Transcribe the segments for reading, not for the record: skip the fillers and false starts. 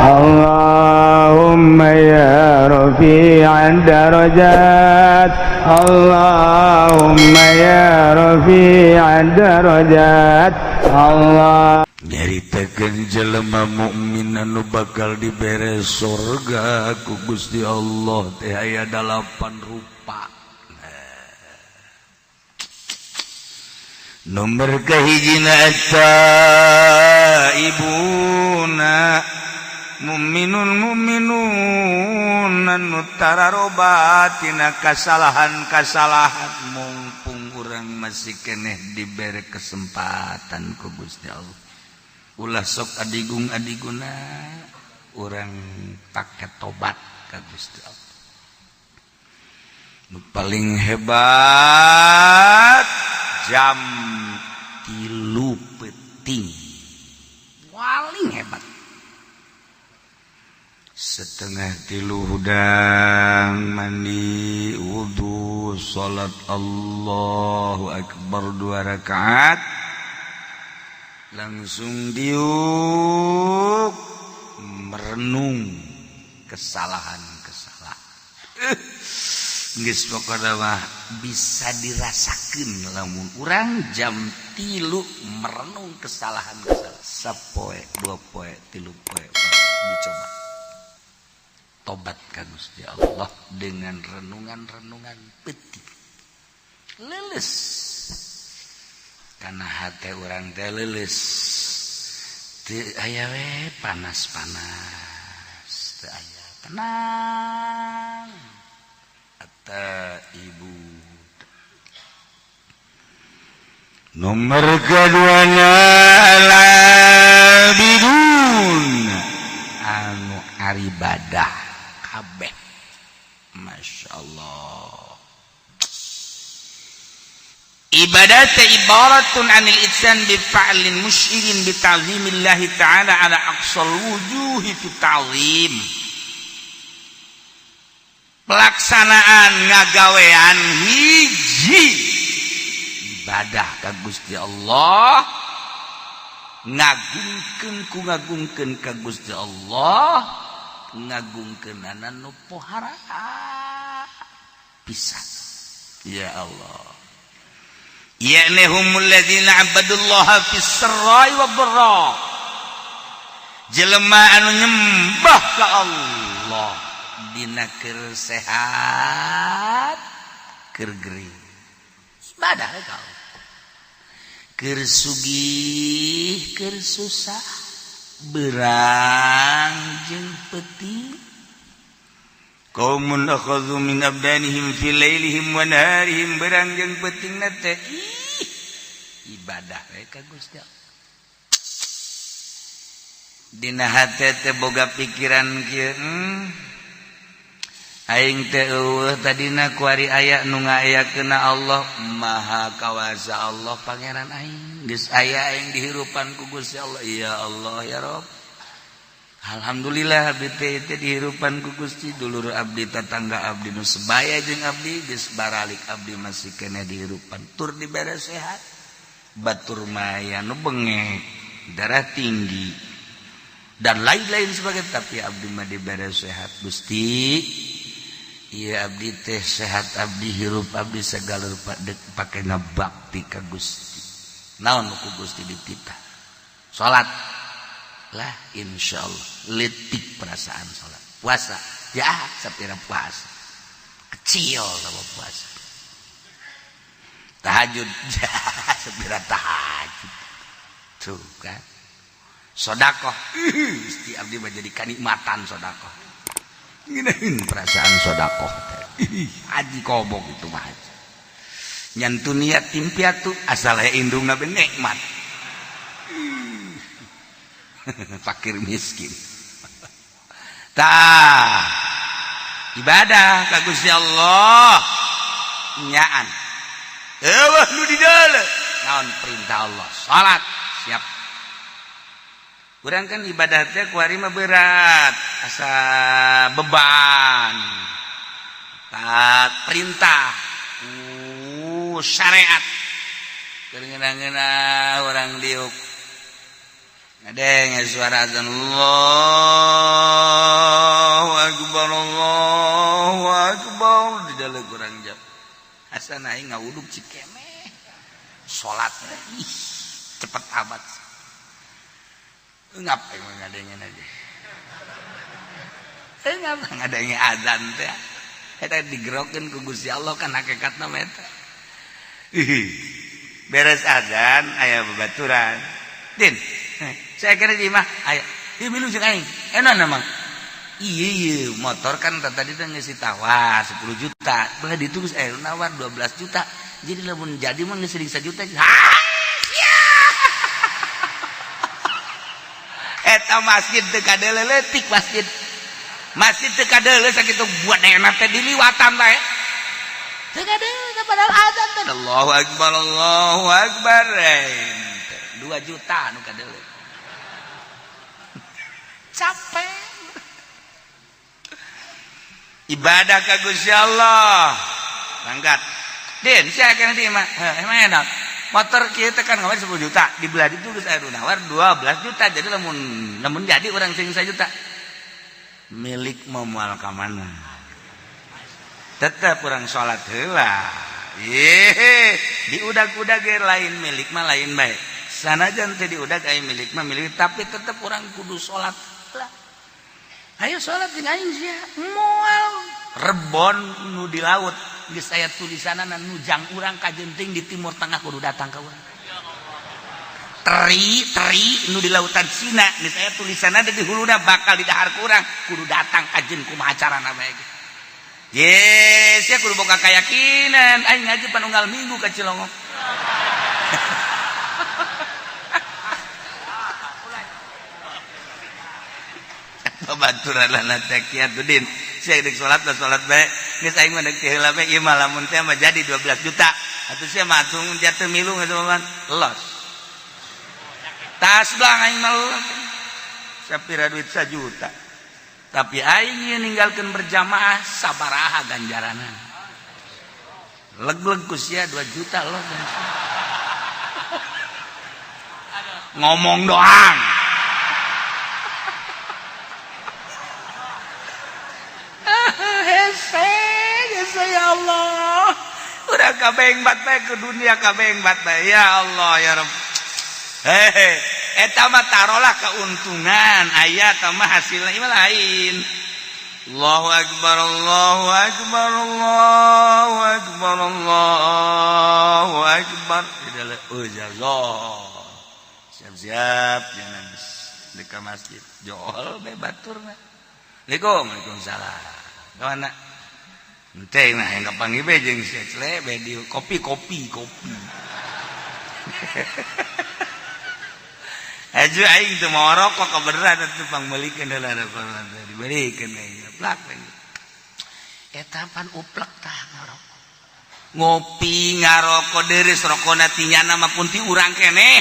اللهم يا رفيع الدرجات، اللهم يا رفيع الدرجات، الله. Nyaritakeun jelema mukmin anu bakal dibere surga ku Gusti Allah teh aya dalapan rupa. Nomor kahijina eta ibuna mukminun mukminun anu tararobat tina kasalahan-kasalahan, mumpung urang masih keneh dibere kesempatan ku Gusti Allah, ulah sok adigung adiguna, urang pakai tobat ka Gusti Allah. Nu paling hebat jam 3 peuting, paling hebat 2.30 hudang mandi, wudhu, salat, Allahu Akbar, dua rakaat, langsung diuk merenung kesalahan-kesalahan. Geus pokona mah bisa dirasakeun lamun urang jam 3 merenung kesalahan-kesalahan, sapoe, 2 poe, 3 poe, dicoba tobat ka Gusti Allah dengan renungan-renungan peuting, leuleus karena hati urang teh leuleus, teu aya we panas-panas, teu aya, tenang. Eta ibu nomor keduanya, al-abidun anu aribadah kabeh. Masya Allah, ibadah teh ibaratun anil ityan bi fa'lin musyirin bi ta'zimillahi ta'ala ala aqsal wujuhi fi ta'zim, pelaksanaan ngagawean hiji ibadah ka Gusti Allah, ngagungkeun ku ngagungkeun ka Gusti Allah, ngagungkeunana nu pohara pisan. Ya Allah, yakni humul ladzina abadullaha fis sarrai wad dharra, jelema anu nyembah ka Allah dina keur sehat, keur gering, ibadah ka Allah, keur sugih, keur susah, berang jeung peuting. Qaumun akhadhu min abdanihim fi lailihim wa naharihim, berang jeung peuting teh ih ibadah we ka Gusti Allah. Dina hate teh boga pikiran kieu, aing teh eueuh tadina, kuari aya nu ngayakeuna Allah Maha Kawasa, Allah Pangeran aing, geus aya aing dihirupan ku Gusti Allah. Ya Allah, ya Rob, Alhamdulillah abdi teh teh dihirupan ku Gusti. Dulur abdi, tetangga abdi nu sebaya jeung abdi geus baralik, abdi masih keneh dihirupan tur dibere sehat. Batur maya nu bengek, darah tinggi, dan lain-lain sebagai, tapi abdi mah dibere sehat. Gusti, iya, abdi teh sehat, abdi hirup, abdi segala rupa dek pake ngabakti ka Gusti. Naon ku Gusti dititah? Salat lah, insyaallah letik perasaan salat. Puasa ya, sapira puasa, kecil sama puasa. Tahajud ya, sapira tahajud tuh kan. Sodakoh, Gusti, abdi mah jadi kanikmatan sodakoh. Ngeunaheun perasaan sodakoh teh. Haji kobok itu mah, haji nyantu niat tim piatu, asal aya indungna be nikmat. Fakir miskin tah ibadah ka Gusti Allah nyaan eueuh nu di dalam. Naon perintah Allah? Salat, siap. Kurang kan ibadah teh kuari mah berat, asa beban. Taat perintah syariat. Keur ngeunah urang diuk ngadenge suara azan, Allahu Dideuleu kurang jam asa aing ngawuduk cikemeh salat, ih, cepet amat. Ngap aing mah ngadengen aja, eh, ngap ngadenge azan teh. Eta digerokeun ku Gusti Allah kan hakikatna mah eta. Beres azan aya babaturan, "Din, saya kira di imah aya. Ieu milu jeung aing." Enak emang. Iya iya motor kan tadi teh geus ditawar 10 juta. Belah ditu geus aya nawar 12 juta. Jadi lamun jadi mah geus 1 juta. Ah, sia. Eta masjid teu kadeuleu leutik masjid. Masjid teu kadeuleu sakitu buat enak teh diliwatan bae. Teu kadeuleu padahal azan teh. Allahu akbar, Allahu akbar. 2 juta nu kadeuleu. Capek ibadah ka Gusti Allah. Mangkat, "Din, sia kena di mah." Emang enak motor kieu teh kan ngawar 10 juta, dibelah itu geus aya nawar 12 juta. Jadi lamun lamun jadi urang sing 1 juta milik, mau moal ka mana? Tetep urang salat heula. Ye, diudag-udag ge lain milik mah lain bae. Sanajan teh diudag aya milik mah milik, tapi tetep urang kudu salat lah. Ayo salat jeung aing sia. Moal. Rebon nu di laut geus aya tulisanana, nu jang urang kajenting di Timur Tengah kudu datang ka urang. Teri teri nu di lautan Cina geus aya tulisanana di huluna, bakal didahar ku urang, kudu datang kajen kumaha carana bae ge. Yes, ya kudu boga keyakinan. Aing ngaji panunggal minggu ka Cilongok. Babaturan lana teh kieu, "Din, sia deuk salat lah, salat bae. Geus aing mah deuk heula bae ieu mah. Lamun teh mah jadi 12 juta atuh sia mah atuh jatuh milu geus los tas belang aing mah los." Sapira duit 1 juta, tapi aing ieu ninggalkeun berjamaah sabaraha ganjaranna? Leg-leg ku sia 2 juta loh. Ngomong doang. Hese hese, ya Allah, udah kabeng bat bae ke dunia, kabeng bat bae. Ya Allah, ya Rabb. Hehe, eta mah tarolah keuntungan aya mah, hasilnya mah lain. Allahu akbar, Allahu akbar, Allahu akbar, Allahu akbar. Oh, jago. Siap-siap jangan di ke masjid. Jol be baturna. Assalamualaikum, waalaikumsalam. Kemana? Ente nah yang kapanggih be jeung si Cle be di kopi kopi kopi. Aju aing teu mau rokok kebeneran atuh, pangmeulikeun heula rokok dibelikeun aing plak. Eta pan uplek tah ngarokok. Ngopi ngarokok deres rokona tinyana mah pun ti urang keneh.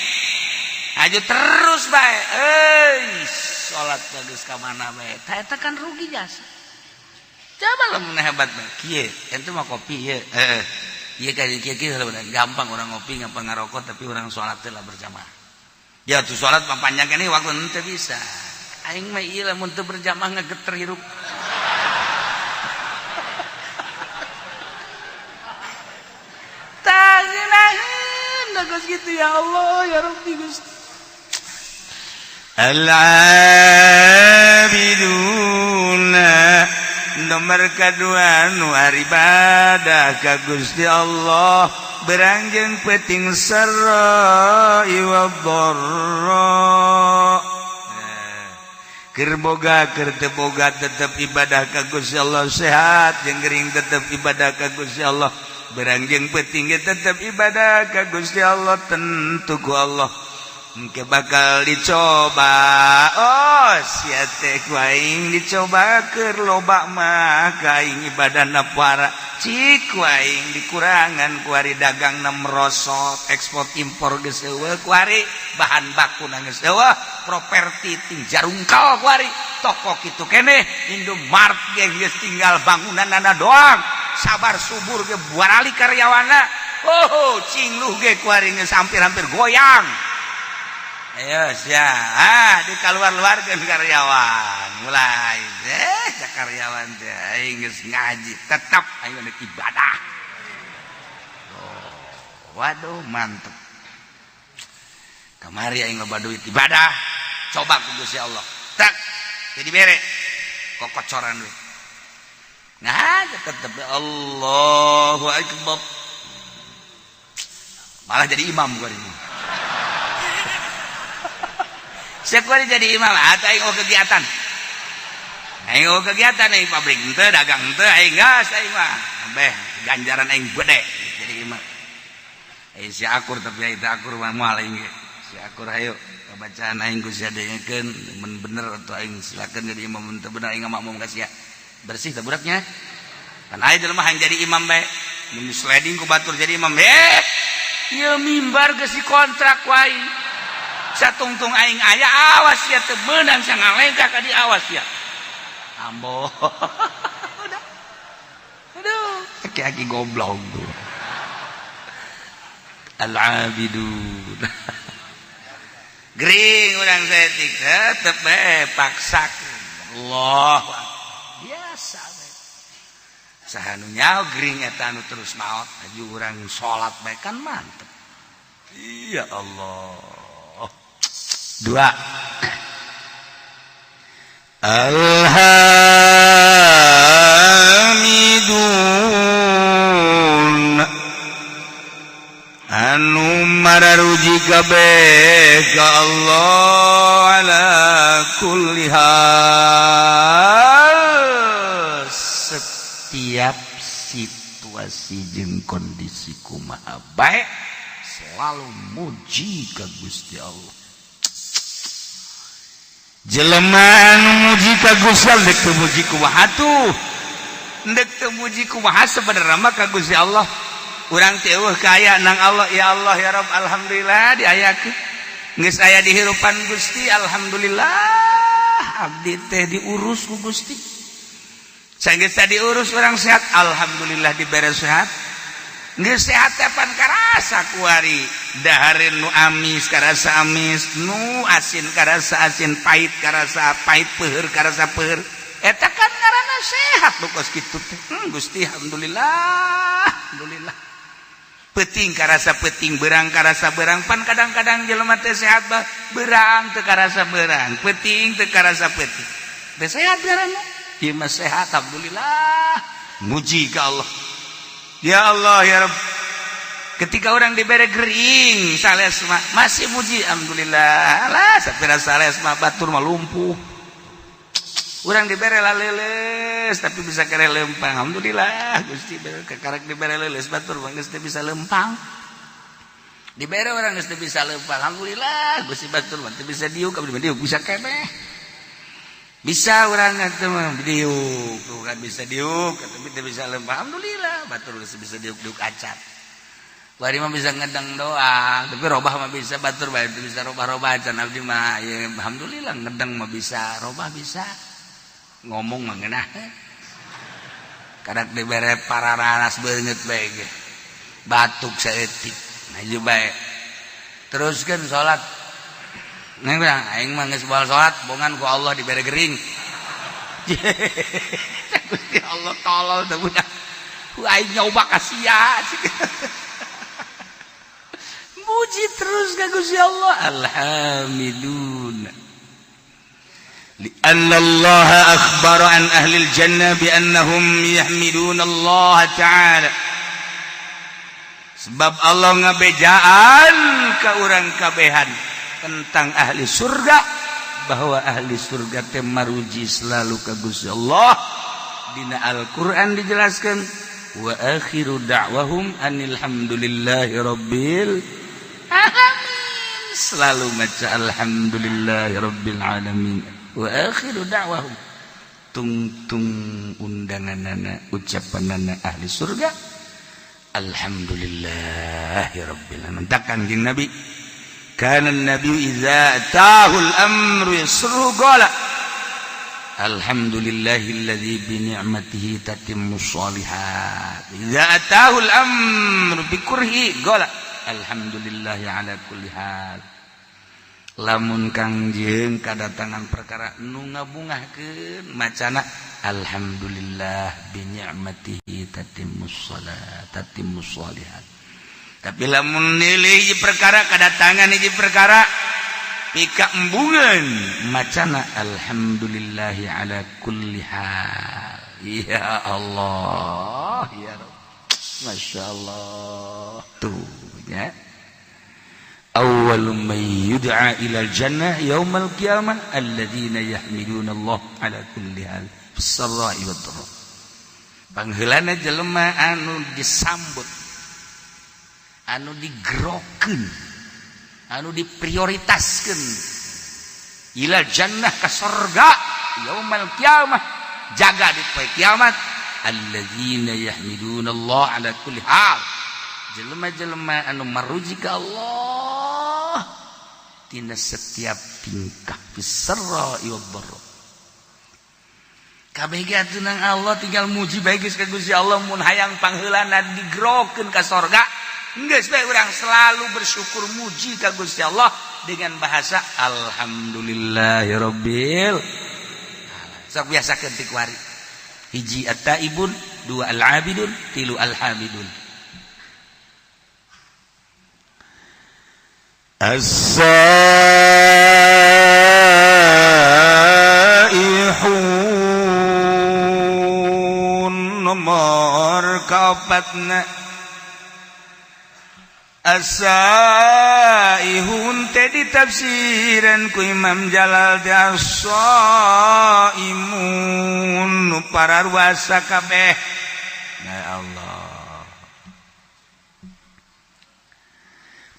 Aju terus bae. Euy, salat bagus ka mana bae. Tah eta kan rugi jasa. Coba lamun hebat bae. Kieu, ente mah kopi ye. Heeh. Ieu ka kieu kieu gampang orang ngopi ngapa ngarokok, tapi orang salat teh lah berjamaah. Ya tuh salat mah panjang keneh waktu ente bisa. Aing mah ieu lamun teu berjamaah ngageter hirup. Tah ngeunaheun geus kitu, ya Allah, ya Rabbi Gusti. Al-abiduna nomor kedua nu ibadah ka Gusti Allah berangjeng peting sarra wa dharra. Keur boga keur teu boga tetep ibadah ka Gusti Allah, sehat jeung gering tetep ibadah ka Gusti Allah, berangjeng peting ge tetep ibadah ka Gusti Allah. Tentu ku Allah engke bakal dicoba. Oh, sia teh ku aing dicoba keur loba mah ka aing ibadahna para cik ku aing dikurangan kuari, dagangna merosot, ekspor impor geus eueuh kuari, bahan baku na geus eueuh, properti ting jarungkal kuari, toko kitu keneh, Indomart ge geus tinggal bangunanana doang, sabar subur ge buarali karyawanna. Oh, cingluh ge kuari geus hampir-hampir goyang. Ayo sia, ah, dikaluar-luarkeun karyawan mulai Jakarta. Karyawan teh aing geus ngaji, tetap aing rek ibadah. Oh, waduh, mantep. Kamari aing loba duit, ibadah. Coba ku Gusti Allah. Tak jadi bere kokocoran duit. Nah, tetep Allahu Akbar. Malah jadi imam gua ini. Siapa jadi imam? Atau aing oh kegiatan. Aing oh kegiatan, aing pabrik henteu, dagang henteu, aing gas aing mah. Beh, ganjaran aing gede jadi imam. Eh, si akur, tapi aing teu akur mah moal aing ge. Si akur, ayo bacaan aing ku sia dengekeun, mun bener atau aing silakan jadi imam, mun teu bener aing makmum ka sia. Bersih teh budaknya. Kan aya jelema hayang jadi imam bae. Mun sliding ku batur jadi imam. Eh, ieu mimbar geus dikontrak wae. Satungtung aing aya, awas ya, teu meunang sia ngalengkah ka di, awas ya. Ambo. Udah. Aduh, aki-aki goblok tuh. Al-abidun. Gering urang saeutik, tetep bae paksa. Allah. Biasa bae. Saha nu nyaho gering eta anu terus maot, aju urang salat bae kan mantep. Ya Allah. Dua. Alhamidun, anu mararuji kabeh ka Allah, ala kulli hal, setiap situasi jeung kondisi kumaha bae selalu muji ka Gusti Allah. Jelema anu muji ka Gusti Allah, dek teu muji kumaha tuh, dek teu muji kumaha, sebenarnya mah ka Gusti Allah urang teh eueuh kaya nang Allah. Ya Allah, ya Rabb, alhamdulillah diayakeun, geus aya di hirupan Gusti, alhamdulillah abdi teh diurus ku Gusti. Sanggeus diurus, urang sehat, alhamdulillah dibere sehat. Geus sehat teh pan karasa kuari, dahareun nu amis karasa amis, nu asin karasa asin, pahit karasa pahit, peuheur karasa peuheur. Eta kan ngaranna sehat nu kos kitu teh. Gusti, alhamdulillah, alhamdulillah. Peuting karasa peuting, berang karasa berang. Pan kadang-kadang jelema teh sehat bah berang teu karasa berang, peuting teu karasa peuting. Teh sehat ngaranna. Ieu mah sehat, alhamdulillah, muji ka Allah. Ya Allah, ya Rabb. Ketika orang diberi gering sales mah masih muji alhamdulillah lah, sapira sales mah batur mah lumpuh. Urang dibere laleles tapi bisa kere lempang, alhamdulillah Gusti kakarek dibere leuleus, batur mah geus teu bisa lempang. Dibere orang geus teu bisa lempang, alhamdulillah Gusti, batur mah teu bisa diuk, abdi mah diuk bisa keneh. Bisa orang atuh mah diuk tuh kan, bisa diuk tapi teu bisa lempang, alhamdulillah batur geus bisa diuk-diuk acan. Bari mah bisa ngedeng doang, tapi robah mah bisa, batur bae teu bisa robah-robah acan. Abdi mah ya alhamdulillah ngedeng mah bisa, robah bisa, ngomong mah ngeunah. Kadak dibere pararanas beungeut bae ge batuk saeutik maju bae, teruskeun salat. Neng bilang aing mah geus baal salat, bongan ku Allah dibere gering. Gusti Allah tolol teh budak. Ku aing nyoba ka sia. Muji terus ka Gusti Allah. Alhamidun. لأن الله أخبر عن أهل الجنة بأنهم يحمدون الله تعالى. Sebab Allah ngabejaan ke urang kabehan tentang ahli surga, bahwa ahli surga teh maruji selalu ka Gusti Allah. Dina Al-Qur'an dijelaskan, wa akhiru da'wahum anil hamdulillahi rabbil alamin. Selalu maca alhamdulillahi rabbil alamin. Wa akhiru da'wahum, tungtung undanganana, ucapanana ahli surga, alhamdulillahi rabbil alamin. Takkan jeung Nabi, kana nabi idza atahul amru yasru qala alhamdulillahilladzi bi ni'matihi tatimmu sholihat. Idza atahul amru bi kurhi qala alhamdulillahi ala kulli hal. Lamun Kangjeng kadatangan perkara nu ngabungahkeun, macana Alhamdulillah bi ni'matihi tatimmus shalat tatimmus shalihat. Tapi lamun nilai hiji perkara, kedatangan hiji perkara pika embungan, macana alhamdulillahi ala kulli hal. Ya Allah, ya Rabb, Masya Allah tuh ya. Awwalu man yud'a ila jannah yaumal qiyamah alladzina yahmiduna Allah ala kulli hal fis-sarra'i wad-dharra. Pangheulana jelema anu disambut, anu digerokeun, anu diprioritaskeun ila jannah ka sorga yaumal qiyamah, jaga di poe kiamat, alladzina yahmiduna Allah ala kulli hal, jelema-jelema anu maruji ka Allah tina setiap tingkah, fis-sarra'i wad-dharra. Kabeh ge atuh nang Allah, tinggal muji bae geus ka Gusti Allah. Mun hayang pangheulana digerokeun ka sorga, geus bae urang selalu bersyukur, muji ka Gusti Allah dengan bahasa alhamdulillahirabbil. Sok biasakeun ti kuari. Hiji at-taibun, dua al-abidun, tilu al-hamidun. As-saihun nomor kaopatna. As-saihun teh ditafsiran ku Imam Jalal teh as-saimun, nu pararuasa kabeh. Ya Allah,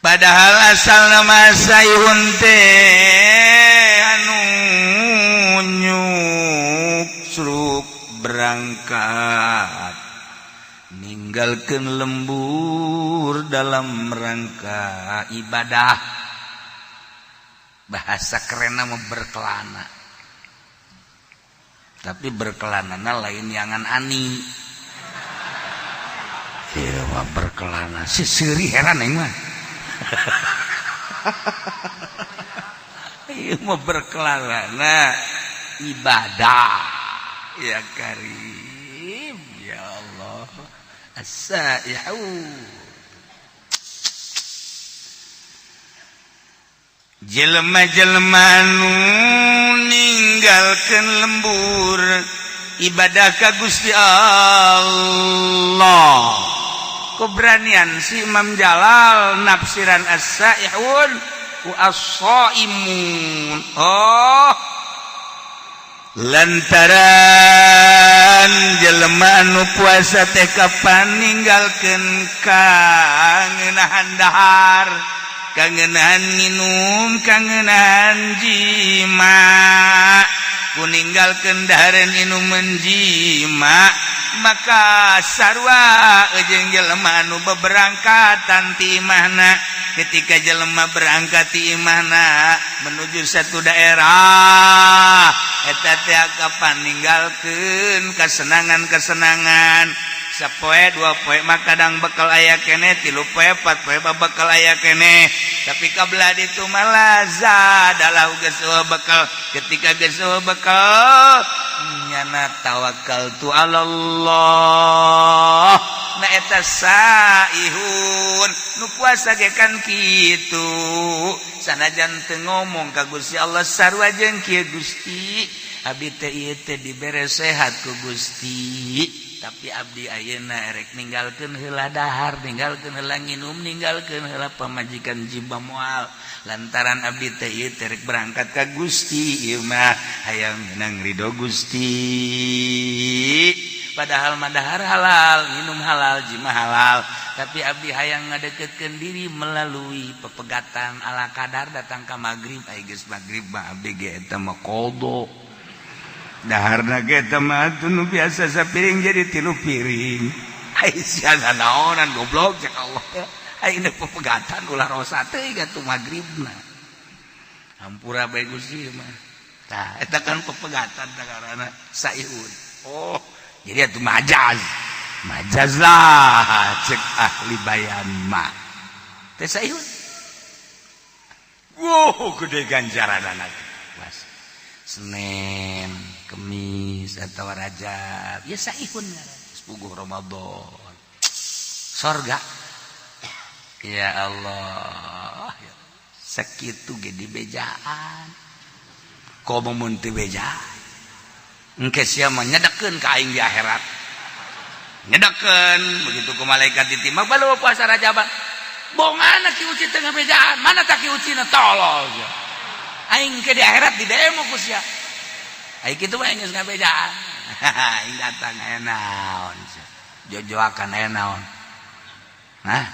padahal asal nama saihun teh anu nyuksruk berangkat ninggalkan lembur dalam rangka ibadah. Bahasa kerenna mah berkelana, tapi berkelanana lain yangan ani. Ieu mah berkelana si seuri, heran aing mah. Ieu mah berkelana ibadah. Ya Karim, ya Allah. As-saihu jelema-jelema nu ninggalkeun lembur ibadah ka Gusti Allah. Keberanian si Imam Jalal nafsiran as-saihun ku as-saimun. Oh, lantaran jelema anu puasa teh kapan ninggalkeun kangenahan dahar, kangenahan minum, kangenahan jima. Ku ninggalkeun dahareun, inuman, jima, maka sarua jeung jelema anu beberangkatan ti imahna. Ketika jelema berangkat ti imahna menuju satu daerah, eta teh kapan ninggalkeun kesenangan-kesenangan. Sapoe dua poe mah kadang bekal aya keneh, tilu poe, empat poe mah bekal aya keneh, tapi kabelah ditu mah zadalah geus bekal. Ketika geus bekal, nyana tawakal tu Allah. Nah, eta saihun nu puasa ge kan kitu, sanajan teu ngomong ka Gusti Allah, sarua jeung kieu, Gusti, abdi teh ieu teh dibere sehat ku Gusti, tapi abdi ayeuna erek ninggalkeun heula dahar, ninggalkeun heula nginum, ninggalkeun heula pamajikan, jima moal, lantaran abdi teh ieu teh rek berangkat ka Gusti. Ieu mah hayang menang ridho Gusti. Padahal mah dahar halal, minum halal, jima halal, tapi abdi hayang ngadeketkeun diri melalui pepegatan ala kadar. Datang ka magrib, ai geus magrib mah abdi ge eta mah qada daharna ge eta mah nu biasa sapiring jadi tilu piring. Ai sia naonan goblok, cek Allah. Ai pepegatan ulah rosa teh atuh magribna, hampura bae Gusti mah. Tah, eta kan pepegatan karena saihun. Oh, jadi itu majaz, majaz lah cek ahli bayan mah teh saihun. Wow, gede ganjaran anak. Senin Kemis. Kemis atau Rajab ya saihun puguh Ramadan sorga. Ya Allah, sakitu ge dibejaan, komo mun teu beja, engke sia mah nyedekeun ka aing di akhirat, nyedekeun begitu ku malaikat ditimbang balu puasa Rajaban bongana Ki Uci teu ngabejaan, mana tak Ki Uci na tolol sia, aing ke di akhirat di demo ku sia, aing kitu mah geus ngabejaan, aing datang aya naon sia, jojoakan aya naon, nah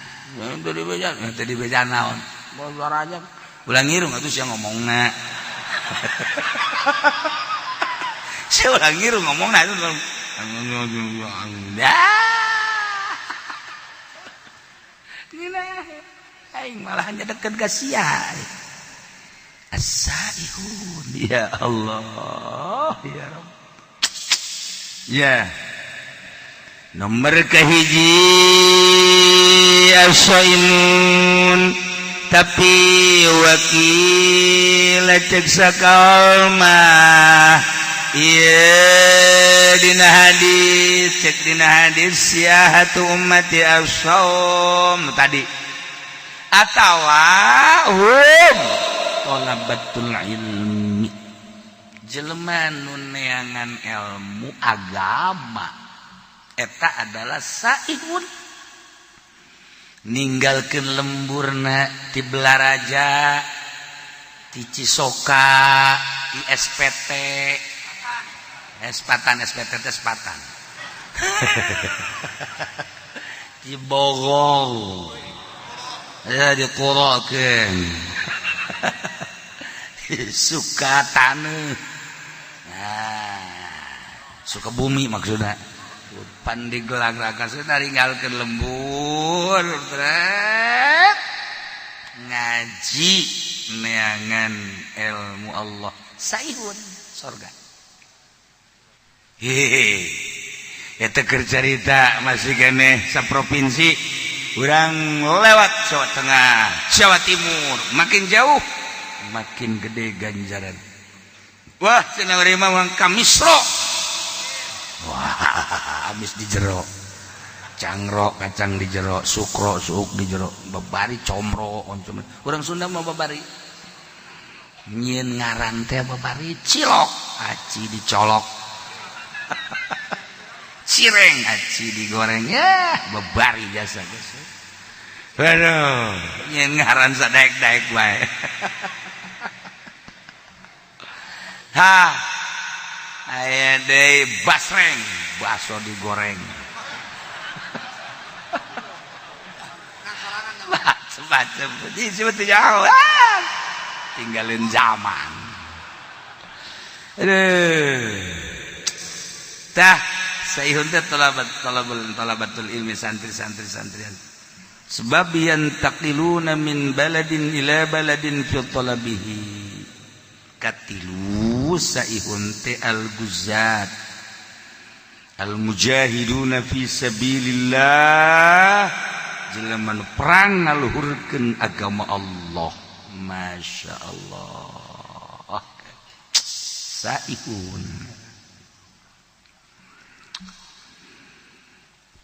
teu dibejaan, teu dibejaan naon, puasa Rajab ulah ngirung atuh sia ngomongna. Saya ulah ngirung ngomongna itu. Dah. Aing malah nyedeket ka sia. As-saihun, ya Allah, ya Rabb. Ya. Nomor kahiji as-saimun, tapi wakil cek sakaul mah. Iya, dina hadis, cek dina hadis, siyahatu ummati as-saum tadi atawa hum talabatul ilmi, jelema nu neangan ilmu agama eta adalah saihun, ninggalkeun lemburna ti Belaraja, ti Cisoka, ti SPT Espatan, SPT teh Sepatan, ti Bogor ya dikurokeun suka taneuh, nah, suka bumi maksudnya pan digelang sudah ninggalkeun lembur trek ngaji neangan ilmu Allah, saihun sorga. Hehehe, eta keur carita masih keneh saprovinsi urang lewat Jawa Tengah, Jawa Timur, makin jauh makin gede ganjaran. Wah, cenah urang mah ka Misro, wah, habis di jero cangrok kacang di jero sukro suuk di jero babari comro. Urang Sunda mah babari nyieun ngaran teh babari cilok aci dicolok, cireng aci digoreng, ya babari jasa geus. Aduh, nyieun ngaran sadaek-daek bae. Ha, aya deui basreng, baso digoreng. Macem-macem, jauh, ah, tinggalin zaman. Aduh. Tah, saihun teh talabat talabul talabatul ilmi, santri-santri santrian. Sebab yantaqiluna min baladin ila baladin fi talabihi. Katilu saihun teh al-guzat al-mujahiduna fi sabilillah, jelema nu perang ngaluhurkeun agama Allah. Masya Allah, saihun.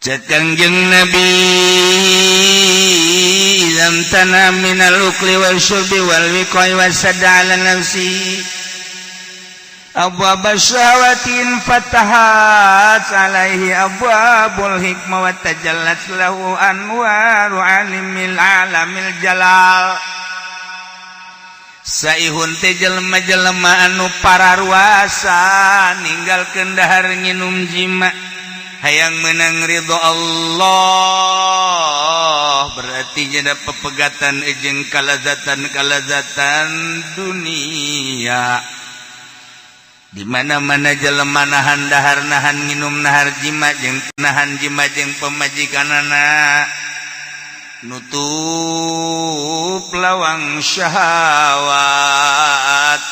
Cek Kangjeng Nabi, idza tana minal ukli wal syurbi wal wiqai was sadda ala nafsi abwab syahawatin fatahat alaihi abwabul hikmah wa tajallat lahu anwaru alimil alamil jalal. Saihun teh jelema-jelema anu pararuasa ninggalkeun dahar nginum jima, hayang menang ridho Allah, berarti jada pepegatan jeung kalazatan-kalazatan dunia. Di mana-mana jelema nahan dahar, nahan nginum, nahar jima jeung nahan jima jeung pemajikanana, nutup lawang syahwat.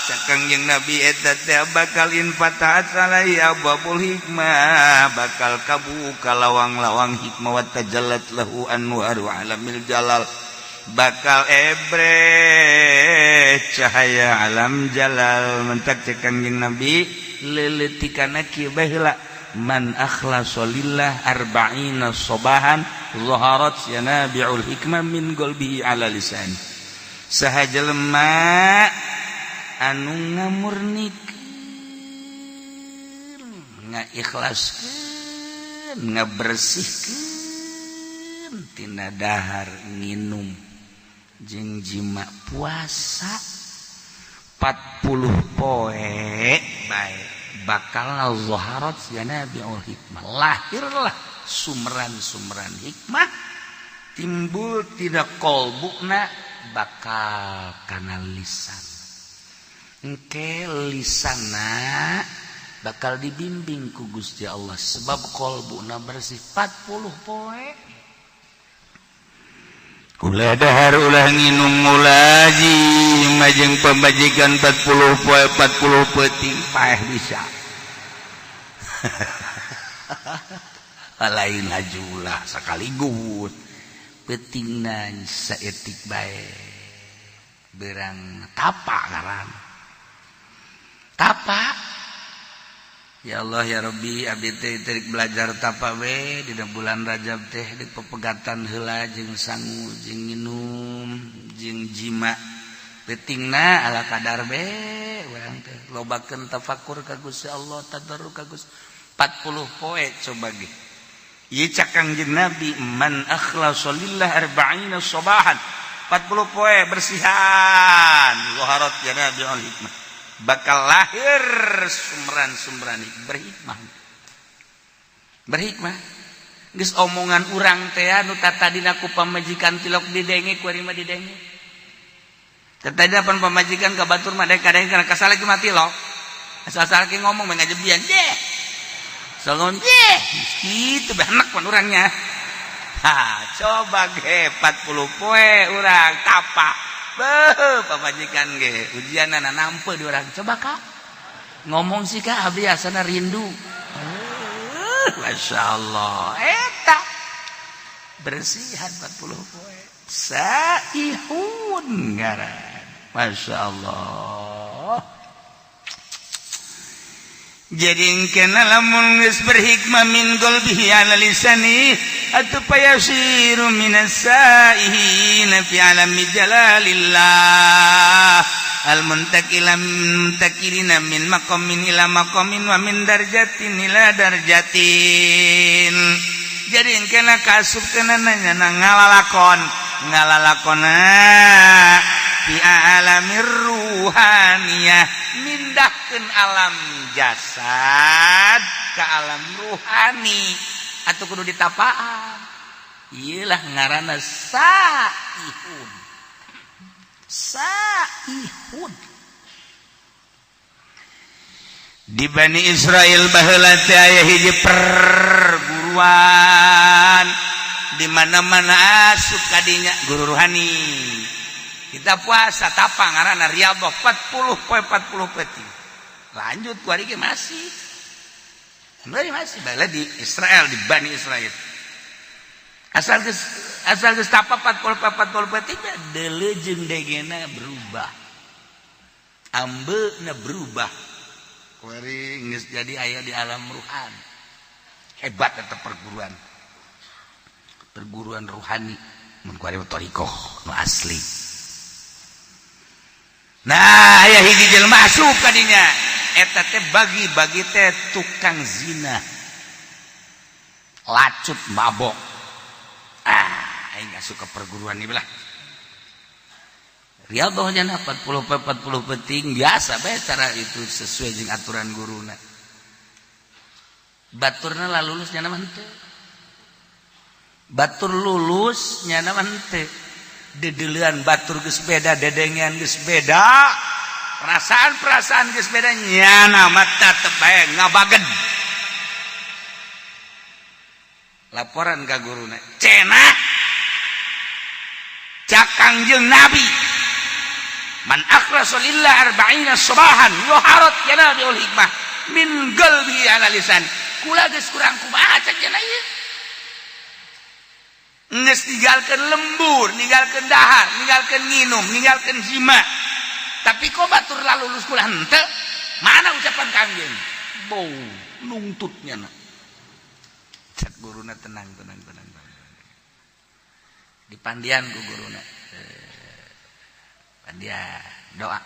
Cek Kangjeng Nabi, eta teh bakal infatahat alaihi abwabul hikmah, bakal kabuka lawang-lawang hikmah, wa tajallat lahu anwaru alamil jalal, bakal ebrek. Cahaya alam jalal. Mentak cek Kangjeng Nabi leuleutikanna kieu bae heula, man akhlasa lillah arba'ina sobahan zaharat yanabi'ul hikmah min qalbihi ala lisan. Saha jelema anu ngamurnikeun, ngaikhlaskeun, ngabersihkeun tina dahar, nginum jeung jima, puasa 40 poe bae, bakal zaharat yanabi'ul hikmah, lahirlah sumran-sumran hikmah timbul tina kolbuna, bakal kana lisan. Engke lisana bakal dibimbing ku Gusti Allah sebab kolbuna bersih 40 poe. Ulah dahar, ulah nginum, ulah jima jeung pamajikan 40 poe 40 peuting, paeh bisa. Lain hajulah sekaligus, peutingna saeutik bae, berang tapa ngaran tapa. Ya Allah ya Rabbi, abdi teh terik belajar tapa we dina bulan Rajab teh, di pepegatan heula jeung sangu jeung nginum jeung jima, peutingna ala kadar be. Urang teh lobakeun tafakur ka Gusti Allah, tadarru ka Gusti 40 poe. Coba ge ieu cak Kangjeng Nabi, man akhlasa lillah arba'ina sabahan, 40 poe bersihan, zaharat yanabi'ul hikmah, bakal lahir sumran-sumran berhikmah. Berhikmah geus omongan urang teh anu tatadina ku pamajikan tilok didenge, ku ari mah didenge. Tatadina pan pamajikan ka batur mah kadang kana kasal lagi mati lo, asal-asal ki ngomong mah ngajebian deh, so ngomong deh gitu benak pan urangnya. Ha, coba ge 40 poe urang tapa. Beuh, pamajikan ge ujianana nampe di urang. Coba kak ngomong sih kak, abdi asana rindu. Masya Allah, eta bersihan 40 poe, saihun ngaran. Masya Allah. Jadi kena lamun geus berhikmah min qalbihi ala lisani atuh payasiru minas saihin fi alami jalalillah al muntakila muntakilina min maqamin ila maqamin wa min darjatin ila darjatin. Jadi kena kasup kena nanya ngalalakon ngalalakona fi alamir ruhaniyah, mindahkeun alam jasad ke alam ruhani atau kudu ditapaan. Iyalah ngaranna saihun. Saihun di Bani Israel baheula teh aya hiji perguruan, di mana-mana asup kadinya guru ruhani. Kita puasa tapa ngaranna riyadhah 40 poe 40 peuting. Lanjut ku ari ge masih. Masih masih baheula di Israel, di Bani Israel. Asal geus tapa 40 poe 40 peuting, deuleu jeung degena berubah. Ambeuna berubah. Kuari geus jadi aya di alam ruhan. Hebat eta perguruan. Perguruan ruhani mun kuari mah thariqah nu asli. Nah, aya hiji jelema asup ka dinya. Eta teh bagi-bagi teh tukang zina. Lacut, mabok. Ah, aing asup ke perguruan ieu lah. Riyadhahnya 40 40 peuting biasa bae, cara itu sesuai jeung aturan guruna. Baturna lah lulus, nyana mah henteu. Batur lulus, nyana mah henteu. Dedeulean batur geus beda, dedengean geus beda, perasaan-perasaan geus beda, nyana mah tetep bae ngabagen. Laporan ka guruna. Cenah cak Kangjeng Nabi, man akhlasa lillah arba'ina sabahan yuharat yanabiul hikmah min qalbi ala lisan. Kula geus kurang kumaha cek cenah ieu, geus ninggalkeun lembur, ninggalkeun dahar, ninggalkeun nginum, ninggalkeun jima. Tapi kok batur lulus kuliah henteu? Mana ucapan kangjeng? Bau nungtutnya na. Cek guruna, "Tenang, tenang, tenang, tenang." Dipandian ku guruna. Pandian doa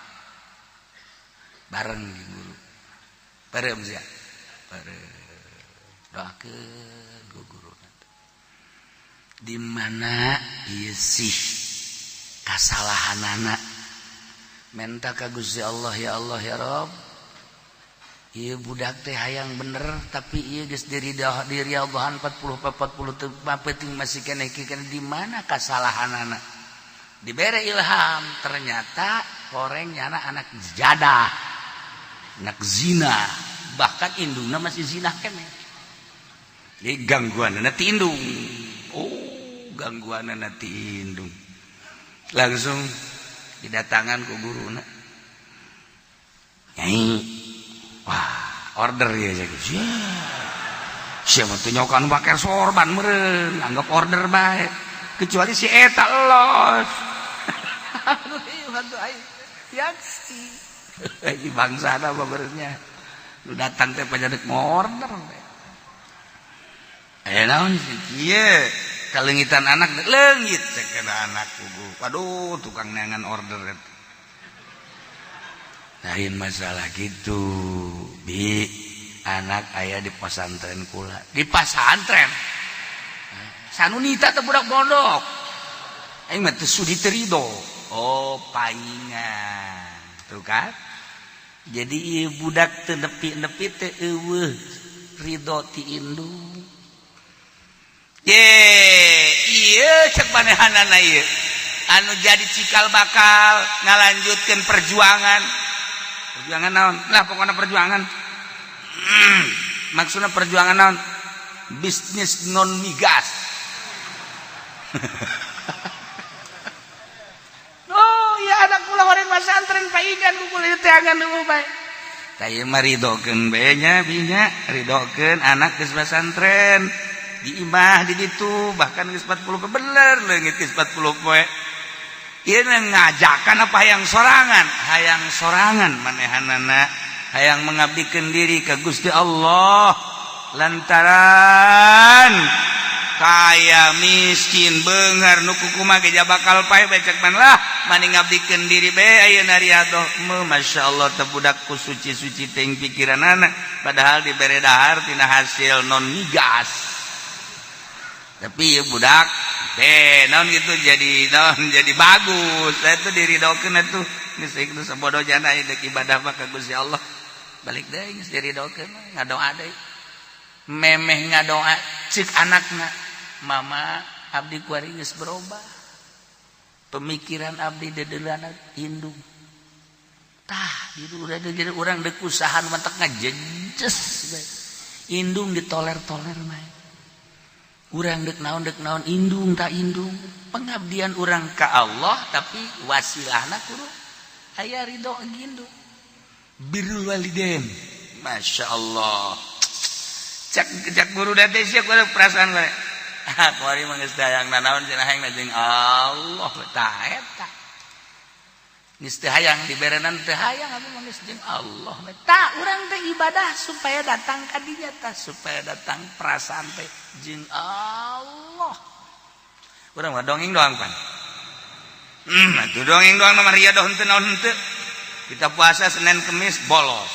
bareng di guru. Bareng sia. Bareng doakeun ku guruna. Di mana ieu sih kasalahanana? Menta ka Gusti Allah, "Ya Allah, ya Rob, ieu budak teh hayang bener, tapi ieu geus diri diri Allahan 40 40 teu penting, masih keneh keneh. Di mana kasalahanana?" Dibere ilham, ternyata horeng nyana anak jadah, anak zina, bahkan indungna masih zina keneh. Jadi gangguan ti indung. Oh, gangguan ti indung. Langsung didatangan ku guruna. "Nyai, wah, order ya." Jadi siapa tuh nyokan pakai sorban meren, anggap order baik, kecuali si eta los. Aduh, iya, bantu aing yaksi ini bangsa apa benernya lu datang teh pajadik mau order. Eh, naon sih kieu kalengitan anak leungit? Cek anak kugu, "Waduh, tukang neangan order eta." Lain masalah gitu, bi anak ayah di pesantren kula, di pesantren sanunita teh budak pondok aing mah teu sudi, teu ridho. Oh, paingan tuh kan. Jadi ieu budak teu nepi-nepi teu eueuh ridho ti indung. Ye, iya, cek manehanana ieu anu jadi cikal bakal ngalanjutkeun perjuangan. Perjuangan naon lah? Pokoknya perjuangan, maksudnya perjuangan naon? Bisnis non migas. Oh ya, anak kula horeng pesantren paingan ku kula teangan nu bae. Tah, ieu mah ridokeun bae nya, binya ridokeun anak geus pesantren di imah di ditu, bahkan geus 40, bener leungit geus 40 poe. Ieu ngajakan apa hayang sorangan? Hayang sorangan manehanana, hayang mengabdikan diri ke Gusti Allah, lantaran kaya miskin, beunghar nu kumaha ge bakal paeh becek man lah, mani ngabdikeun diri be ayeuna riadoh. Masya Allah, teh budakku suci-suci teuing pikiranana, padahal dibere dahar tina hasil non migas. Tapi ya budak be naon gitu, jadi naon, jadi bagus. Saya tuh diridokeun atuh, geus itu sabodo jana deuk ibadah mah ka Gusti Allah. Balik deui geus diridokeun, ngadoa deui. Memeh ngadoa, cek anakna, "Mama, abdi kuari geus berubah pemikiran abdi, dedeulana indung." Tah, di udah jadi urang deuk usahaan matak ngajejes bae. Indung ditoler-toler mah. Urang dek naon, dek naon, indung tak indung pengabdian urang ka Allah, tapi wasilahna kudu aya ridho indung. Birrul walidain, Masya Allah. Cek cek guru date sia kudu perasaan bae. Ah, kuari mah geus hayang nanaon cenah, hayang jeung Allah. Tah, eta geus teu hayang diberenan, teu hayang abdi mah, geus jeung Allah. Tah, urang teh ibadah supaya datang ka dinya tah, supaya datang perasaan teh jeung Allah. Urang mah dongeng doang pan. Atuh dongeng doang mah, riadoh henteu naon henteu. Kita puasa Senin Kemis bolos.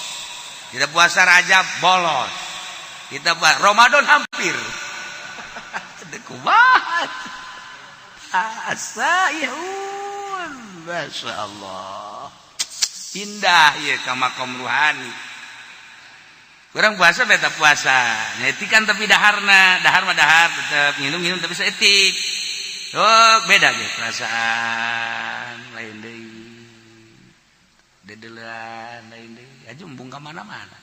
Kita puasa Rajab bolos. Kita puasa Ramadan hampir. Kumaha? Asa ihun. Masya Allah. Indah ya ka makom ruhani. Kurang puasa beta puasa. Nyetikan tapi daharna, dahar mah dahar tetep, minum-minum tapi seetik. Oh, beda gitu perasaan lain deui. Dedelan lain deui. Aja embung ka mana-mana.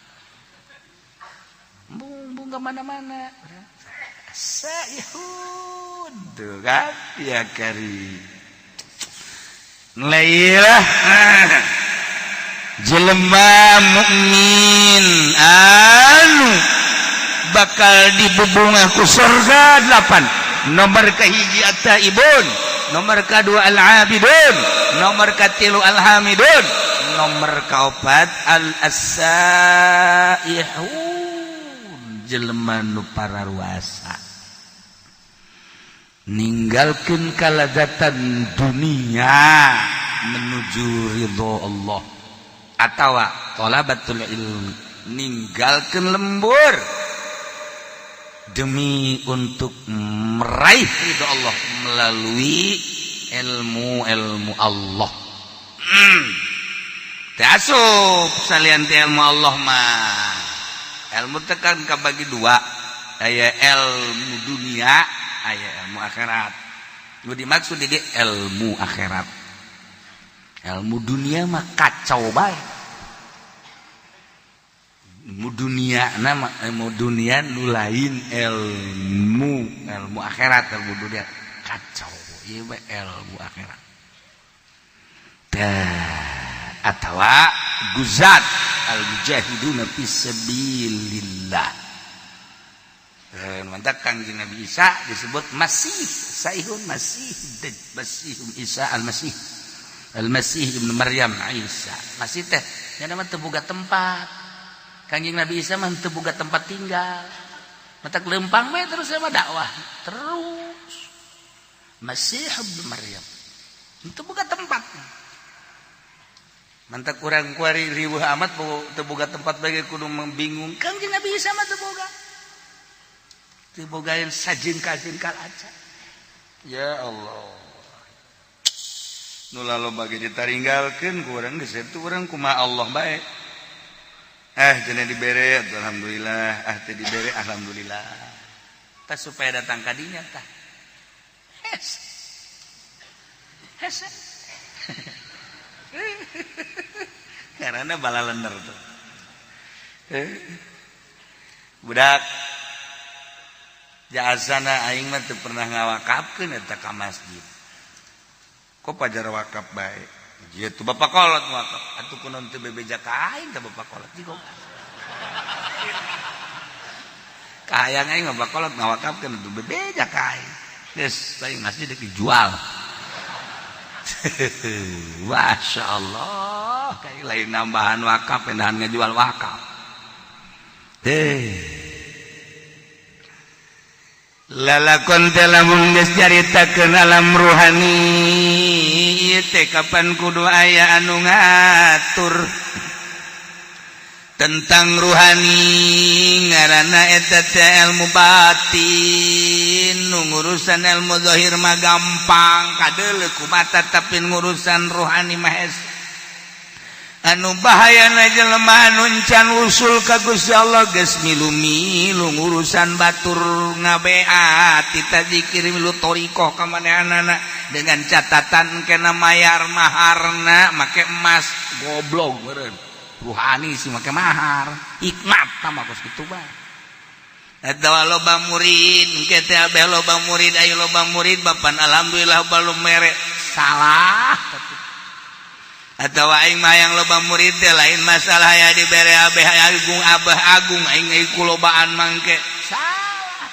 Embung embung ka mana-mana. Saihun tuh kan ya kari. Lailah jelema mukmin anu bakal dibubungah ku surga delapan. Nomor kahiji, at-taibun. Nomor kedua al-abidun, nomor katilu al-hamidun, nomor kaopat al-asaihun, jelema nu pararuasa ninggalkeun kalazatan dunia menuju ridho Allah, atawa thalabatul ilmi, ninggalkeun lembur demi untuk meraih ridho Allah melalui ilmu-ilmu Allah. Asup salian ilmu Allah mah, ilmu tekan bagi dua, aya ilmu dunia, aya ilmu akhirat. Nu dimaksud di ilmu akhirat, ilmu dunia mah kacau bae. Ilmu dunia nama ilmu dunia nu lain ilmu ilmu akhirat, ilmu dunia kacau, ieu mah ilmu akhirat. Tah, atawa guzat al mujahiduna fi sabilillah. Mantap, Kangjeng Nabi Isa disebut Masih Saihun, Masih Masih Isa Al-Masih, Al-Masih Ibnu Maryam, Isa Masih teh nya mah teu boga tempat. Kangjeng Nabi Isa mah teu boga tempat tinggal, matak lempang bae terus sama dakwah terus. Masih Ibnu Maryam teu boga tempat. Mantak kurang kuari riweuh amat teu boga tempat bagi kudu membingung. Kangjeng Nabi Isa mah teu boga, teu boga yang sajengkal-jengkal aja. Ya Allah, nu loba bagi ditaringgalkeun ku urang geus itu urang kumaha Allah bae. Eh, cenah dibere alhamdulillah, ah teu dibere alhamdulillah. Tah, supaya datang ka dinya tah hes hes karena bala lener tuh. Budak jasana aing mah teu pernah ngawakafkeun eta ka masjid. Kok pajar wakaf bae? Ieu tuh bapak kolot wakaf. Atuh kunaon teu bebeja ka aing teh bapak kolot jigo. Kahayang aing mah bapak kolot ngawakafkeun atuh bebeja ka aing. Geus, lain masjid dijual. Masya Allah, kayak lain nambahan wakaf, pindahan ngejual wakaf. Heh. Lalakon teh lamun geus caritakeun alam ruhani ieu teh kapan kudu aya anu ngatur tentang ruhani, ngaranna eta teh ilmu batin. Nu ngurusan ilmu zahir mah gampang kadeuleu ku mata, tapi ngurusan ruhani mah hese. Anu bahayana jelema anu can usul ka Gusti Allah geus milu-milu ngurusan batur, ngabeat tita zikir, milu thoriqoh ka manehanana dengan catatan kena mayar maharna make emas. Goblok meureun ruhani sih make mahar, hikmat tah kos kitu bae. Eta loba murid engke teh abeh loba murid, ayo loba murid bapan alhamdulillah balum mere salah. Atau aing mah yang loba murid teh lain masalah ya dibere abeh agung, abah agung aing euy kulobaan mangke, salah.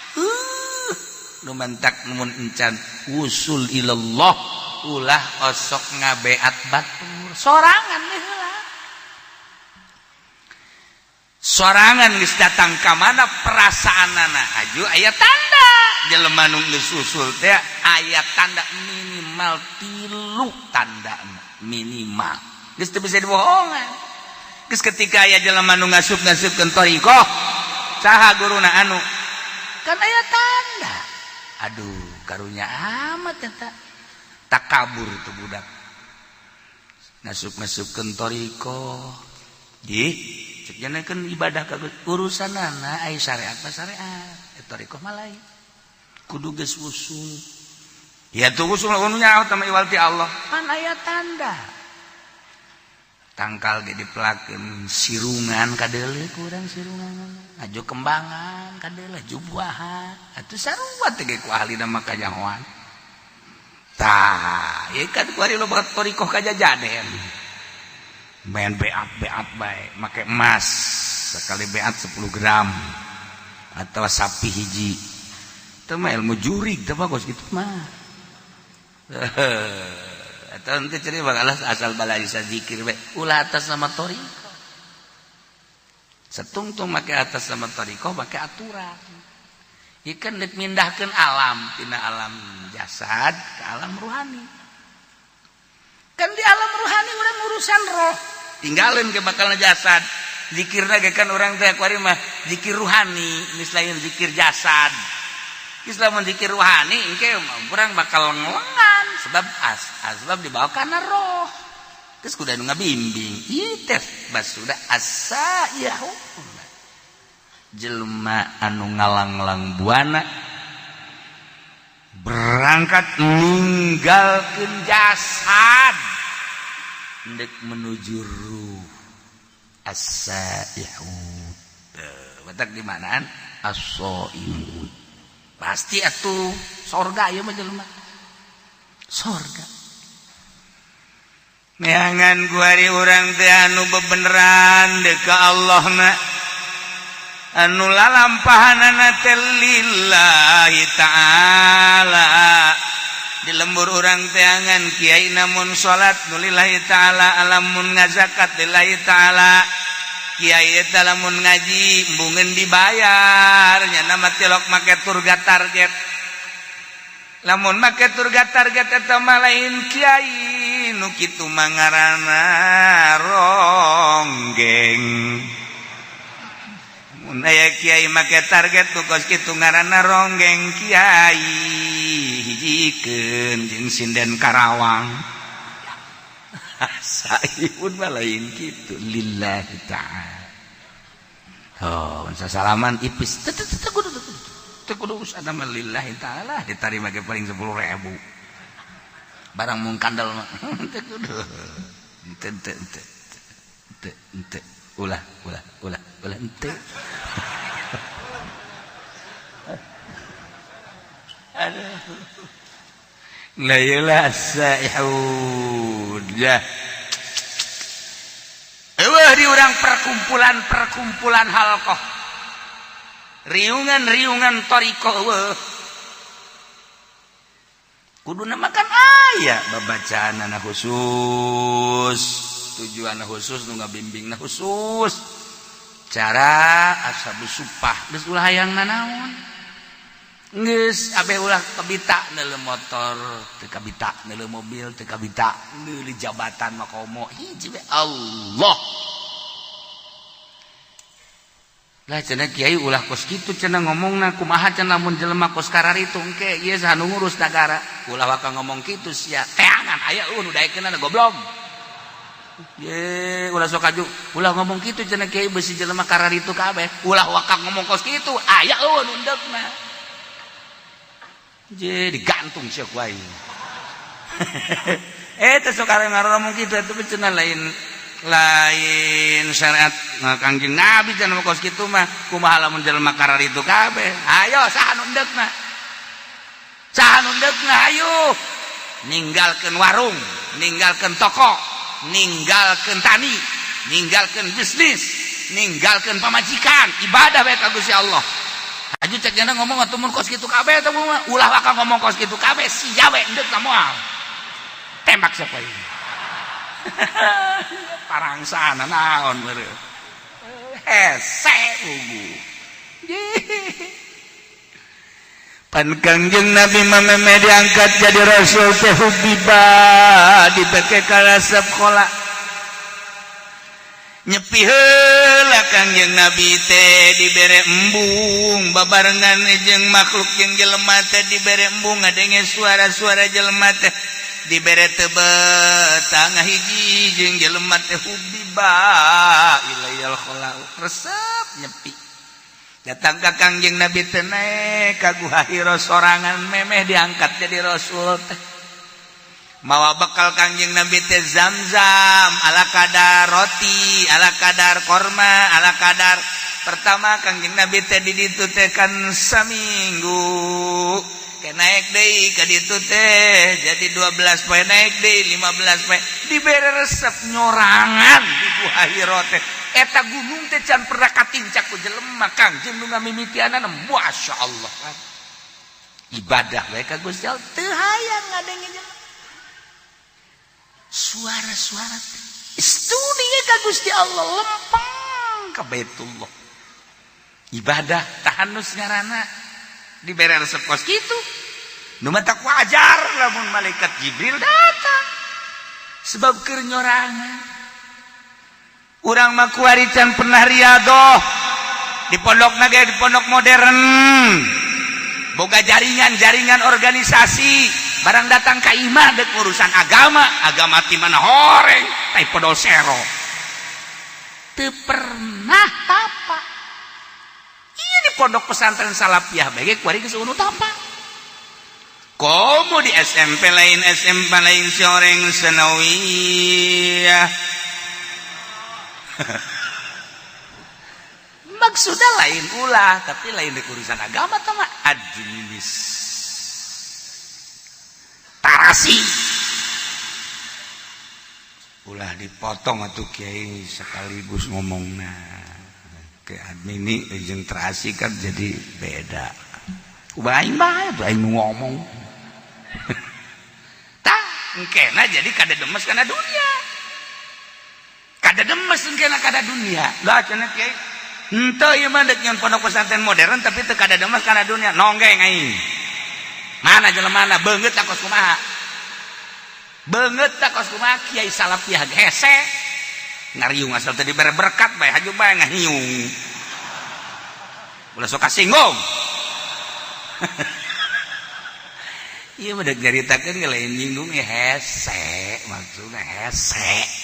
Nu mantak mun encan usul ilallah ulah osok ngabeat batur sorangan heula. Sorangan geus datang ka mana perasaanana aju aya tanda jelema nu geus usul teh aya tanda minimal tilu tanda minimal, geus teu bisa dibohongan. Geus ketika aya jelema nu ngasup-ngasupkeun thoriqoh, saha guruna, anu kan aya tanda. Aduh, karunya amat eta takabur tuh budak ngasup-ngasupkeun thoriqoh di cek kan ibadah ka urusanana ai syariat mah syariat, thoriqoh mah lain, kudu geus usul. Ya tuh usul nu nyaho tama iwal ti Allah pan aya tanda tangkal ge dipelakeun sirungan kadeuleu kurang sirungan aju kembangan kadeuleu aju buahan atuh sarua teh ge ku ahlina mah kanyahoan. Tah ieu kan kuari loba thoriqoh kajajaden main beat beat bae make emas sekali beat 10 gram atau sapi hiji. Itu mah ilmu jurig teh bagus gitu mah. Atau ente ceri bakalah asal balai zikir bae ulah atas nama thoriqoh. Setungtung make atas nama thoriqoh make aturan. Ieu kan dek mindahkeun alam tina alam jasad ke alam ruhani. Kan di alam ruhani urang urusan roh. Tinggalin ke bakal jasad. Zikirna ge kan urang teh kuari mah zikir ruhani, geus lain zikir jasad. Geus lamun zikir ruhani engke urang bakal ngelengan sebab asbab dibawa kana roh. Geus kudu anu ngabimbing. Ieu teh basuda as-saihu. Jelema anu ngalanglang buana berangkat ninggalkeun jasad ndek menuju ruh as-saihun. Batak di manaan as-saihun. Pasti atuh sorga ieu mah jelema. Sorga. Neangan kuari urang teh anu bebeneran deuk ka Allah na. Anu lalampahanana teh lillahi ta'ala. Di lembur urang teangan kiai namun salat nu lillahi ta'ala, lamun ngazakat lillahi ta'ala. Kiai eta lamun ngaji embungeun dibayar nya nama tilok make turga target. Lamun make turga target eta mah lain kiai nu kitu mah ngaranna ronggeng. Mun aya kiai make target nu kos kitu ngaranna ronggeng kiai hijikeun jeung sinden Karawang. Saipun mah lain kitu lillahi ta'ala. Oh, salaman ipis. Teu teu kudu teu kudu urusan mah lillahi ta'ala ditarima ge paling 10.000. Barang mung kandel mah teu kudu. Teu teu teu teu teu ulah ulah ulah ulah henteu. Aduh. La ilaha saihun. Ya. Eueuh di urang perkumpulan-perkumpulan halqah. Riungan-riungan thoriqoh eueuh. Kuduna makan aya babacaanana khusus, tujuan khusus nu ngabimbingna khusus. Cara ashabus supah geus ulah hayang nanaon. Geus abeh ulah kabita neuleuh motor, teu kabita neuleuh mobil, teu kabita neuleuh jabatan makomo hiji we Allah. Lah cenah kiai ulah kos kitu cenah ngomongna kumaha cenah lamun jelema kos kararitu engke ieu saha nu ngurus nagara. Ulah waka ngomong kitu sia teangan aya eueuh nu daekeunana goblok. Ye ulah sok aju ulah ngomong kitu cenah kiai beusi jelema kararitu kabeh. Ulah waka ngomong kos kitu aya eueuh nu endekna. Je digantung sia ku aing. Teh sok ngomong kitu eta cenah lain lain syariat Kangjeng Nabi cenah kos kitu mah kumaha lamun jelema kararitu kabeh. Ayo saha nu endekna? Saha nu endekna ayo. Ninggalkeun warung, ninggalkeun toko, ninggalkeun tani, ninggalkeun bisnis, ninggalkeun pamajikan, ibadah bae ka Gusti Allah. Aju cek jana ngomong atuh mun kos kitu kabeh eta mah ulah waka ngomong kos kitu kabeh sia we endekna moal. Tembak siapa ini? Parangsana naon meureun. Hese ugu. Pan Kangjeng Nabi mah meme diangkat jadi rasul teh hubiba dipake kalasep kola. Nyepi heula Kangjeng Nabi teh dibere embung babarengan jeung makhluk jeung jelema teh dibere embung ngadenge suara-suara jelema teh dibere tebet tangah hiji jeung jelema teh hubiba ilayal khala resep nyepi. Datang ka Kangjeng Nabi teh naek ka Guha Hira sorangan memeh diangkat jadi rasul teh. Mawa bekal Kangjeng Nabi teh zam-zam ala kadar roti, ala kadar korma, ala kadar pertama Kangjeng Nabi teh di ditu teh kan saminggu. Ke naik deui ka ditu teh jadi 12 poe naik deui 15 poe dibere resep nyorangan di Guha Hira teh. Eta gunung teh can pernah katincak ku jelema Kangjeng nu ngamimitianana masyaallah. Ibadah bae ka Gusti Allah teu hayang ngadenge jelema. Suara-suara studi ka Gusti Allah lempeng ka Baitullah. Ibadah tahanus ngaranna dibere resep kos kitu. Nu matak wajar lamun malaikat Jibril datang. Sebab keur nyorangan. Urang mah kuari can pernah riadoh. Di pondok ge di pondok modern. Boga jaringan-jaringan organisasi, barang datang ka imah dek urusan agama, agama ti mana horeng, tai podol sero. Teu pernah tapa. Iya di pondok pesantren Salafiyah bae kuari geus unu tapa. Komo di SMP lain SMP lain sioreng sanawiyah. Maksudnya lain ulah, tapi lain di urusan agama tama administrasi. Ulah dipotong atuh kiai sekaligus ngomongna. Ke admini jeung terasi kan jadi beda. Kumaha aing bae tuh aing ngomong. Tah, engkena jadi kada demes kana dunia. Kada demes engkena kada dunia. Lah cenah kiai henteu ieu mah dek nyeun pondok pesantren modern tapi teu kada demes kana dunia. Nonggeng aing. Mana jelemana beungeut kos kumaha? Beungeut kos kumaha kiai Salafiyah hese. Ngariung asal teu dibere berkat bae haju bae ngahiung. Ulah sok kasinggung. Ieu mah dek nyaritakeun ge lain nyinggung ya hese, maksudna hese.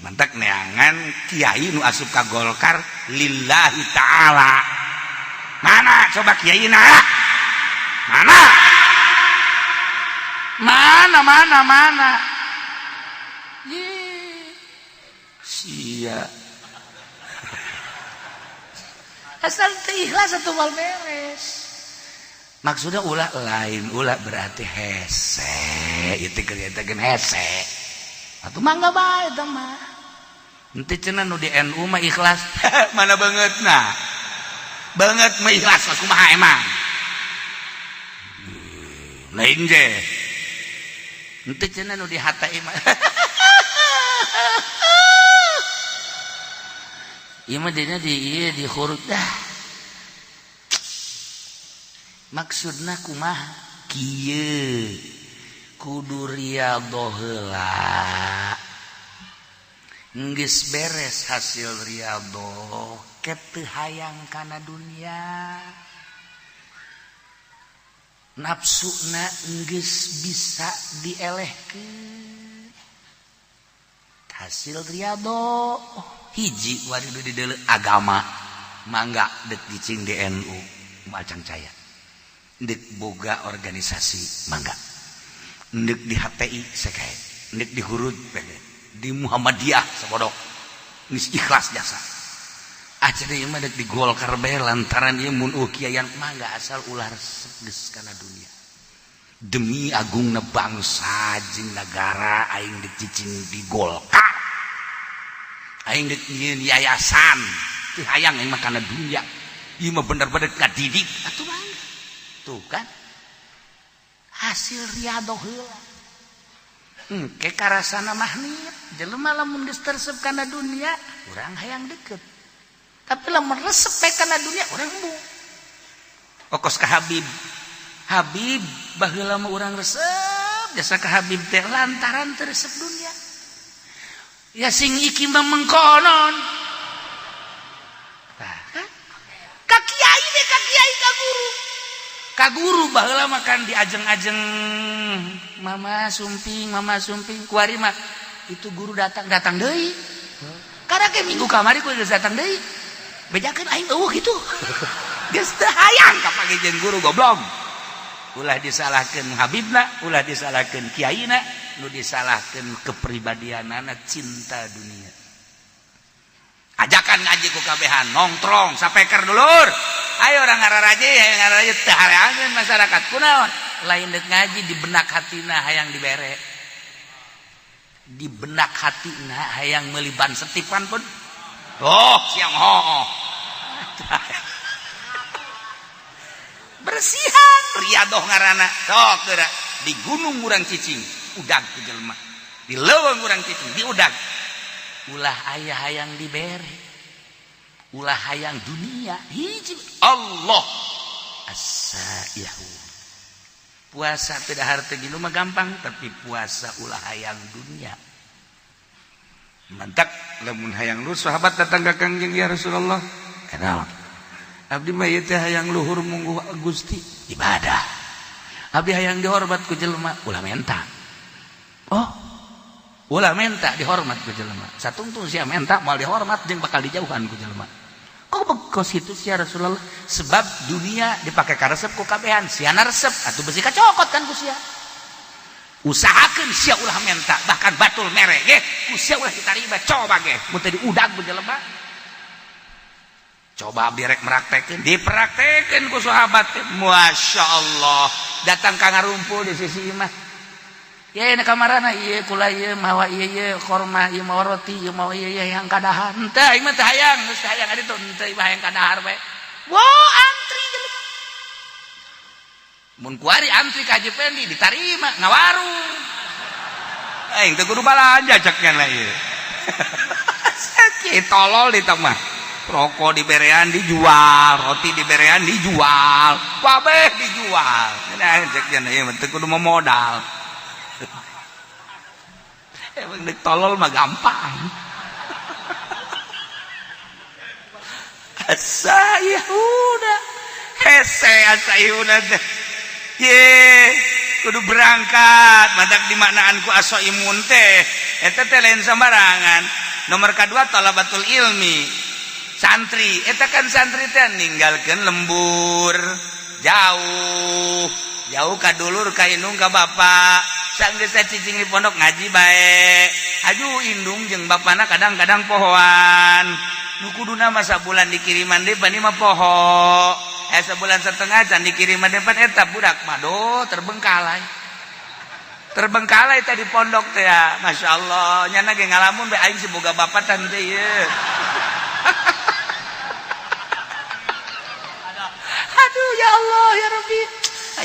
Mantak neangan kiai nu asup ka Golkar lillahi ta'ala. Mana coba kiai na? Mana? Mana mana mana? Ye. Sia. Asal teu ikhlas atuh moal beres. Maksudnya ulah lain ulah berarti hese, itu kelihatan hese. Atuh mangga bae eta mah. Henteu cenah nu di NU mah ikhlas. Mana beungeutna? Beungeut mah ikhlas mah kumaha emang? Lain je. Henteu cenah nu di HTI mah. Ieu mah dina di ieu di khurud dah. Maksudna kumaha? Kieu kudu riadhoh heula. Geus beres hasil riadhoh ke teu hayang kana dunia. Nafsuna geus bisa dielehkeun. Hasil riadhoh hiji wari di deuleu agama mangga dek cicing di NU macang caya. Dek boga organisasi mangga. Dek di HTI sekae, dek di Hurud pede. Di Muhammadiyah sabodok geus ikhlas jasa. Ah cenah ieu mah dek di Golkar bae lantaran ieu mun kiaian mangga asal ulah resep geus kana dunia. Demi agungna bangsa jeung nagara aing dek cicing di Golkar. Aing dek nyieun yayasan teu hayang aing mah kana dunia. Ieu mah bener-bener ngadidik atuh mangga. Tuh kan hasil riadoh heula. Engke karasana mahnit jelema lamun geus teresep kana dunia urang hayang deket. Tapi lamun resep bae kana dunia urang embung. Okos ka Habib. Habib baheula mah urang resep jasa ka Habib teh lantaran teu resep dunia. Ya sing iki mah mengkonon. Tah kan? Ka kiai deh, ka kiai ka guru. Ka guru baheula mah kan diajeng-ajeng mama sumping kuari mah itu guru datang datang deui. Karena ke minggu kamari ku geus datang deui. Bejakeun aing eueuh kitu. Geus teu hayang ka panggih jeung guru goblok. Ulah disalahkeun Habibna, ulah disalahkeun kiaina, nu disalahkeun kepribadianana cinta dunia. Ajakan ngaji ku kabehan nongtrong sapeker dulur. Ayo orang ngararaje, ayo ngararaje teu hareangeun masyarakat kunaon? Lain dek ngaji di benak hatina hayang dibere. Di benak hatina hayang meuli ban setipan pun. Oh, siang ho. Bersihan riadoh ngaranna. Sok geura di gunung urang cicing udag ku jelema. Di leuweung urang cicing diudag. Ulah aya hayang dibere. Ulah hayang dunia hiji Allah as-saihu. Puasa tidak harta gini mah gampang, tapi puasa ulah hayang dunia. Mantak lamun hayang lu sahabat datang ka Kangjeng, "Ya Rasulullah, kenal abdi mah ieu teh hayang luhur mungguh Gusti, ibadah. Abdi hayang dihormat ku jelema." "Ulah menta." Oh, ulah menta dihormat ku jelema. Satungtung sia menta moal dihormat jeung bakal dijauhan ku jelema. "Kok bekos itu sia, Rasulullah?" "Sebab dunia dipakai karesep ku kabehan, sia resep atuh besi kacokot kan ku sia. Usahakeun sia ulah menta, bahkan batur mere ge ku sia ulah ditarima. Coba ge mun teu diudag ku jelema." Coba abdi rek meraktekeun, dipraktekeun ku sahabat teh, Masya Allah, datang ka ngarumpul di sisi imah. Ya, ini kamarana ieu kula ieu mawa ieu ieu korma ieu, mawa roti ieu, mawa ieu ieu yang kadahar. Henteu, aing mah teu hayang, geus teu hayang adi tuh, henteu mah hayang kadahar bae. Wah, antri jelema. Mun kuari antri ka Haji Pendi ditarima ngawarung. Aing teu kudu balanja cek nya ieu. Sakit tolol di mah. Rokok diberean dijual, roti diberean dijual, kabeh dijual. Nah, cek nya ieu mah teu kudu modal. Emang dek tolol mah gampang. Asayahuna hese asayahuna teh. Ye, kudu berangkat. Matak dimaknaan ku imun teh. Eta teh lain sembarangan. Nomor kedua talabatul ilmi. Santri, eta kan santri teh ninggalkeun lembur jauh. Jauh ka dulur, ka indung, ka bapak. Sanggeus cicing di pondok ngaji bae. Aju indung jeung bapana kadang-kadang pohoan. Nu kuduna mah sabulan dikiriman deui pan mah poho. Eh, sebulan setengah can dikiriman depan eta budak mah do terbengkalai. Terbengkalai tadi pondok teh ya. Masya Allah, nyana ge ngalamun bae aing si boga bapak tan teh ieu. Aduh, ya Allah ya Rabbi.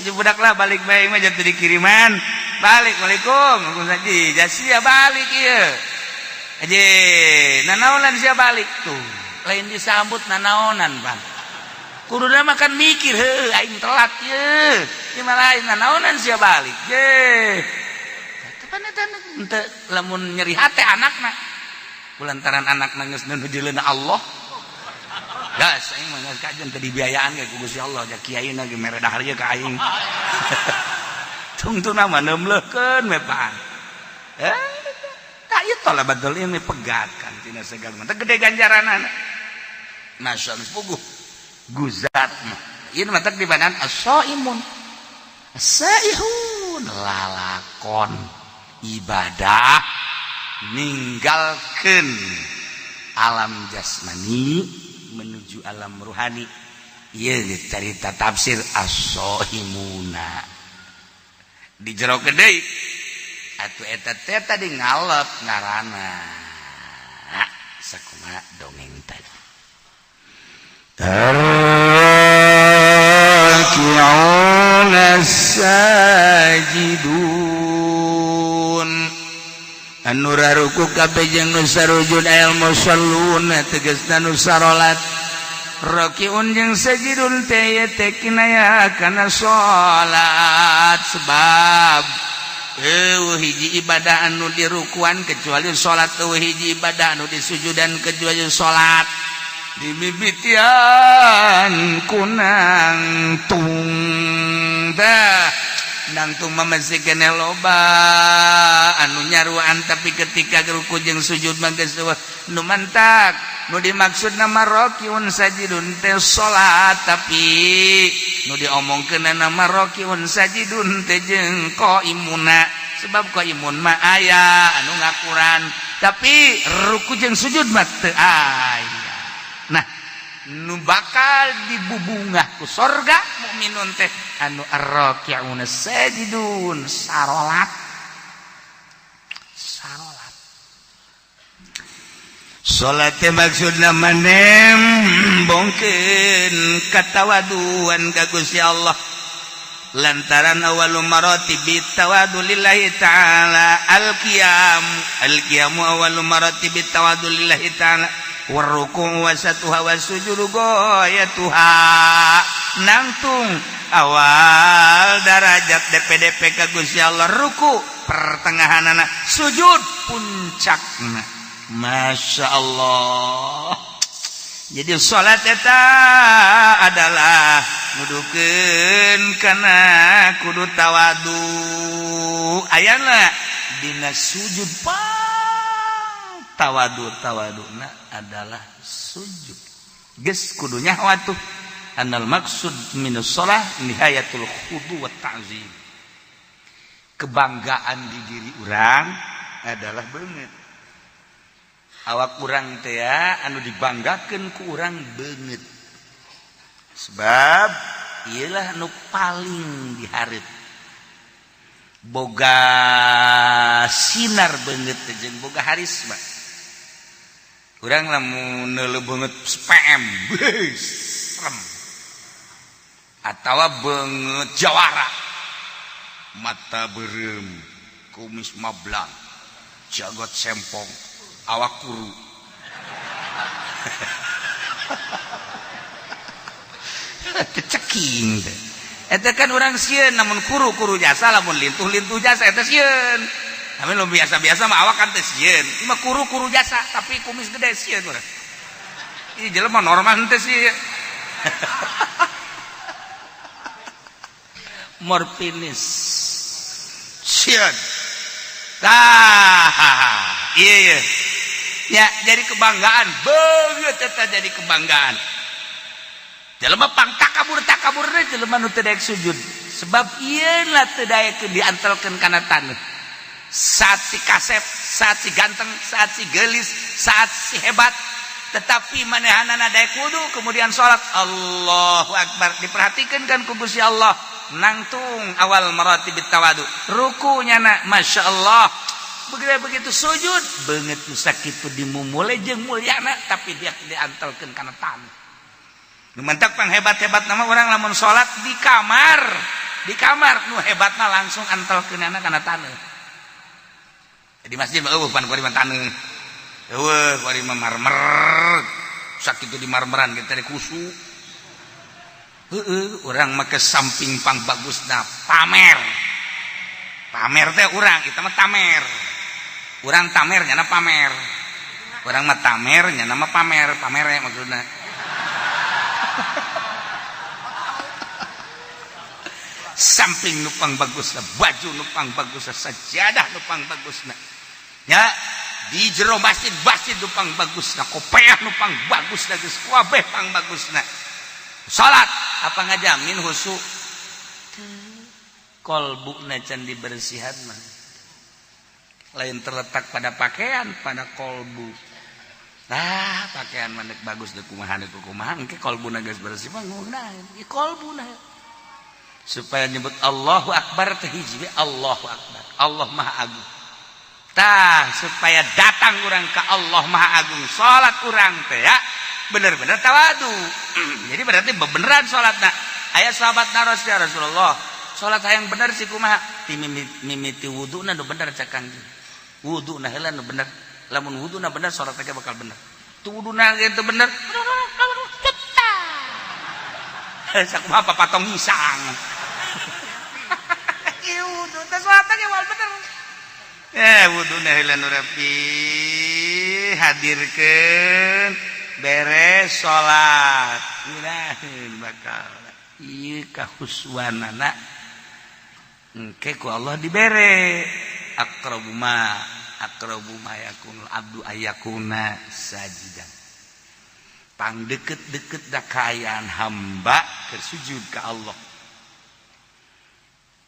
Aja budak lah balik bae mah jadi dikiriman. Balik, Waalaikum. Waalaikumsalam. Jasia balik ieu. Aje, nanaonan sia balik tuh. Lain disambut nanaonan, Bang. Kuduna makan mikir, heuh aing telat ye. Ieu mah lain nanaonan sia balik. Ye. Tepan eta henteu lamun nyeri hate anakna. Kulantaran anakna geus nuju Allah. Gas aing mah geus kajen teu dibiayaan ge ku Gusti Allah, ja kiai na ge mere dahar ye ka aing. Tungtungna mah neumleukeun we pan. Eh, tak ieu talabatul ilmi pegat kan tina segala mah gede ganjaranana. Masya Allah puguh guzat mah. Ieu mah di badan as-saimun. As-saihun lalakon ibadah ninggalkeun alam jasmani menuju alam ruhani. Ieu carita tafsir as-saimuna. Di jero gede atuh eta teh tadi ngalep ngaranna sakumaha dongeng tadi. Raki'una sajidun anu raruku kabeh jeung nu sarujud al musalluna tegasna nu sarolat. Rakiun jeung sajidun teh teh kinaya kana salat, sebab eueuh hiji ibadah anu dirukuan kecuali salat, eueuh hiji ibadah anu disujudan kecuali salat. Dimimitian kunang tung dah nangtung mah masih kene loba anu nyaruan, tapi ketika ruku jeung sujud mah geus eueuh nu mantak. Nu dimaksud nama rokiun sajidun teh salat, tapi nu diomongkeun nama rokiun sajidun teh jeung qaimuna, sebab qaimun mah aya anu ngakuran, tapi ruku jeung sujud mah teu aya. Nah, nu bakal dibubungah ku sorga mukminun teh anu arraki'una sajidun, sarolat sarolat. Salat teh maksudna manembongkeun katawaduan ka Gusti Allah. Lantaran awalu maratibi tawadu lillahi ta'ala al-qiyam, al-qiyamu awalu maratibi tawadu lillahi ta'ala warruku' wasatuha wasujudu goyatuha. Nangtung awal darajat DPDP ka Gusti Allah ruku, pertengahanana sujud, puncakna. Masya Allah. Jadi salat eta adalah nuduhkeun kana kudu tawadu. Ayana dina sujud pang tawadu, tawaduna adalah sujud. Geus kudu nyaho atuh anal maksud minus shalah nihayatul khudu wa ta'zim. Kebanggaan di diri urang adalah beungeut. Awak urang teh anu dibanggakeun ku urang beungeut, sebab ialah nu paling dihareup, boga sinar beungeut teh jeung boga harisma. Urang lamun neuleuh beungeut PM, serem, atawa beungeut jawara, mata beureum, kumis mablang, jagot sempong, awak kuru. Ceking teh eta kan urang sieun. Namun kuru-kuru jasa, lamun lintuh-lintuh jasa eta sieun. Tapi lu biasa-biasa mah awak kan teh sieun. Ieu mah kuru-kuru jasa tapi kumis gede, sieun urang. Ieu jelema normal teh sih. Morfinis sieun. Tah, iya iya ya, jadi kebanggaan beungeut eta, jadi kebanggaan. Jelema pang takabur takaburna jelema nu teu daek sujud, sebab ieu lah teu daekeun diantelkeun kana taneuh. Saat si kasep, saat si ganteng, saat si geulis, saat si hebat, tetapi manehanana daek wudu kemudian salat, Allahu akbar, diperhatikeun kan ku Gusti Allah. Nangtung awal maratibit tawadu rukunya na Masya Allah. Begitu begitu sujud, beungeut nu sakitu dimumule jeung mulyana, tapi dia diantelkeun kana taneuh. Nu mentak pang hebat-hebat nama orang lamun salat di kamar, di kamar nu hebatna langsung antelkeunana kana taneuh. Di masjid mah eueuh pan kuari mah taneuh, eueuh kuari mah marmer, sakitu di marmeran kita di kusu. Heeh, urang make samping pang bagusna pamer. Pamer teh urang, kita mah tamer. Urang tamer nyana pamer. Urang mah tamer nyana mah pamer, pamere maksudna. Samping nu pang bagusna, baju nu pang bagusna, sajadah nu pang bagusna. Ya, di jero masjid, masjid nu pang bagusna, kopeah nu pang bagusna, geus kabeh pang bagusna. Salat apa ngajamin khusyuk? Kolbuna can dibersihan mah lain terletak pada pakaian, pada kolbu. Nah, pakaian mah nek bagus dek kumaha dek kumaha, engke kolbuna geus bersih mah ngeunaheun. Ieu kolbuna supaya nyebut Allahu Akbar teh hiji we, Allahu Akbar, Allah Maha Agung. Tah, supaya datang urang ka Allah Maha Agung, salat urang teh ya bener-bener tawadu. Jadi berarti bebeneran salatna. Aya sahabat naros, ya Rasulullah, salat hayang bener sih kumaha? Ti mimiti wuduna nu bener, cak Kangjeng. Wuduna heula nu bener. Lamun wuduna bener, salat teh bakal bener. Tu wuduna ge teu bener. Sakumaha papatong hisang. Ieu wudu teh salat ge moal bener. Wuduna heula nu rapi, hadirkeun, beres salat ngeunaheun bakal ieu kahuswanana engke ku Allah dibere. Aqrabu ma aqrabu ma yakunul abdu ayakuna sajidan. Pang deket-deket da kaayaan hamba keur sujud ka Allah.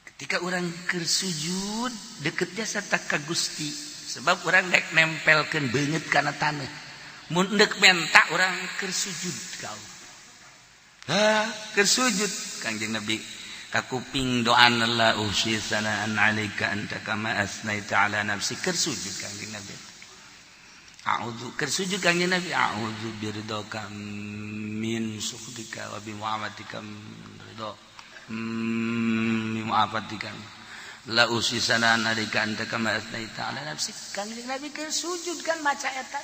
Ketika orang keur sujud deket jasa tak ka Gusti, sebab orang daek nempelkeun beungeut kana taneuh. Mun deuk menta, urang keur sujud ka Allah. Ha, keur sujud Kangjeng Nabi kakuping doa, la uhsi sanaan alaika anta kama asnaita ala nafsi. Keur sujud Kangjeng Nabi, a'udzu, keur sujud Kangjeng Nabi, a'udzu biridhaka min sukhtika wa bi mu'amatika min ridha. Mu'afatikan la usisanan alika anta kama asnaita ala nafsik. Kangjeng Nabi keur sujud kan maca eta.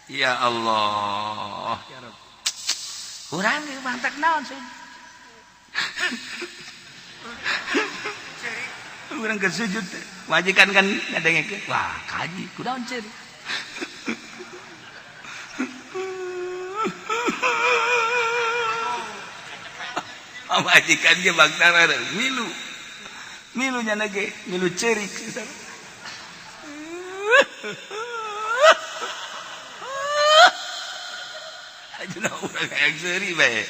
Ya Allah ya Rabb. Urang ge mantak naon sujud. Urang keur sujud majikan kan ngadengekeun. Wah, kaji kunaon ceurik. Majikan ge bangtara milu. Milu nya ge milu ceurik. Ajuna urang hayang seuri bae.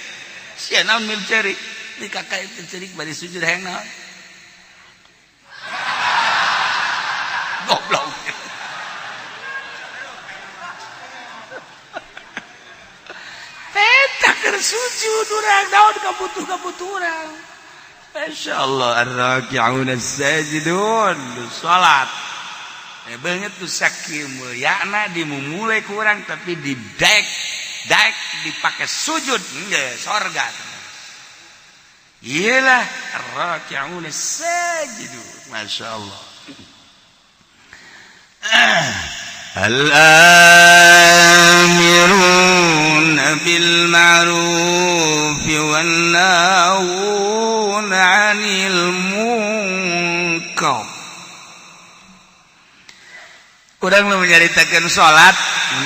Sia naon milu ceurik? Di kakak itu ceurik bari sujud hayang naon? Goblok. Eta keur sujud urang naon kabutuh-kabutuh urang. Masyaallah ar-raki'un as-sajidun salat. Banget tuh sakieu mulyana dimumule ku urang tapi didek daek dipakai sujud nggak sorga. Iyalah ar-raki'un as-sajidun. Masyaallah. Al-amiruna bil ma'ruf wan nahuna 'anil munkar. Urang nu nyaritakeun salat,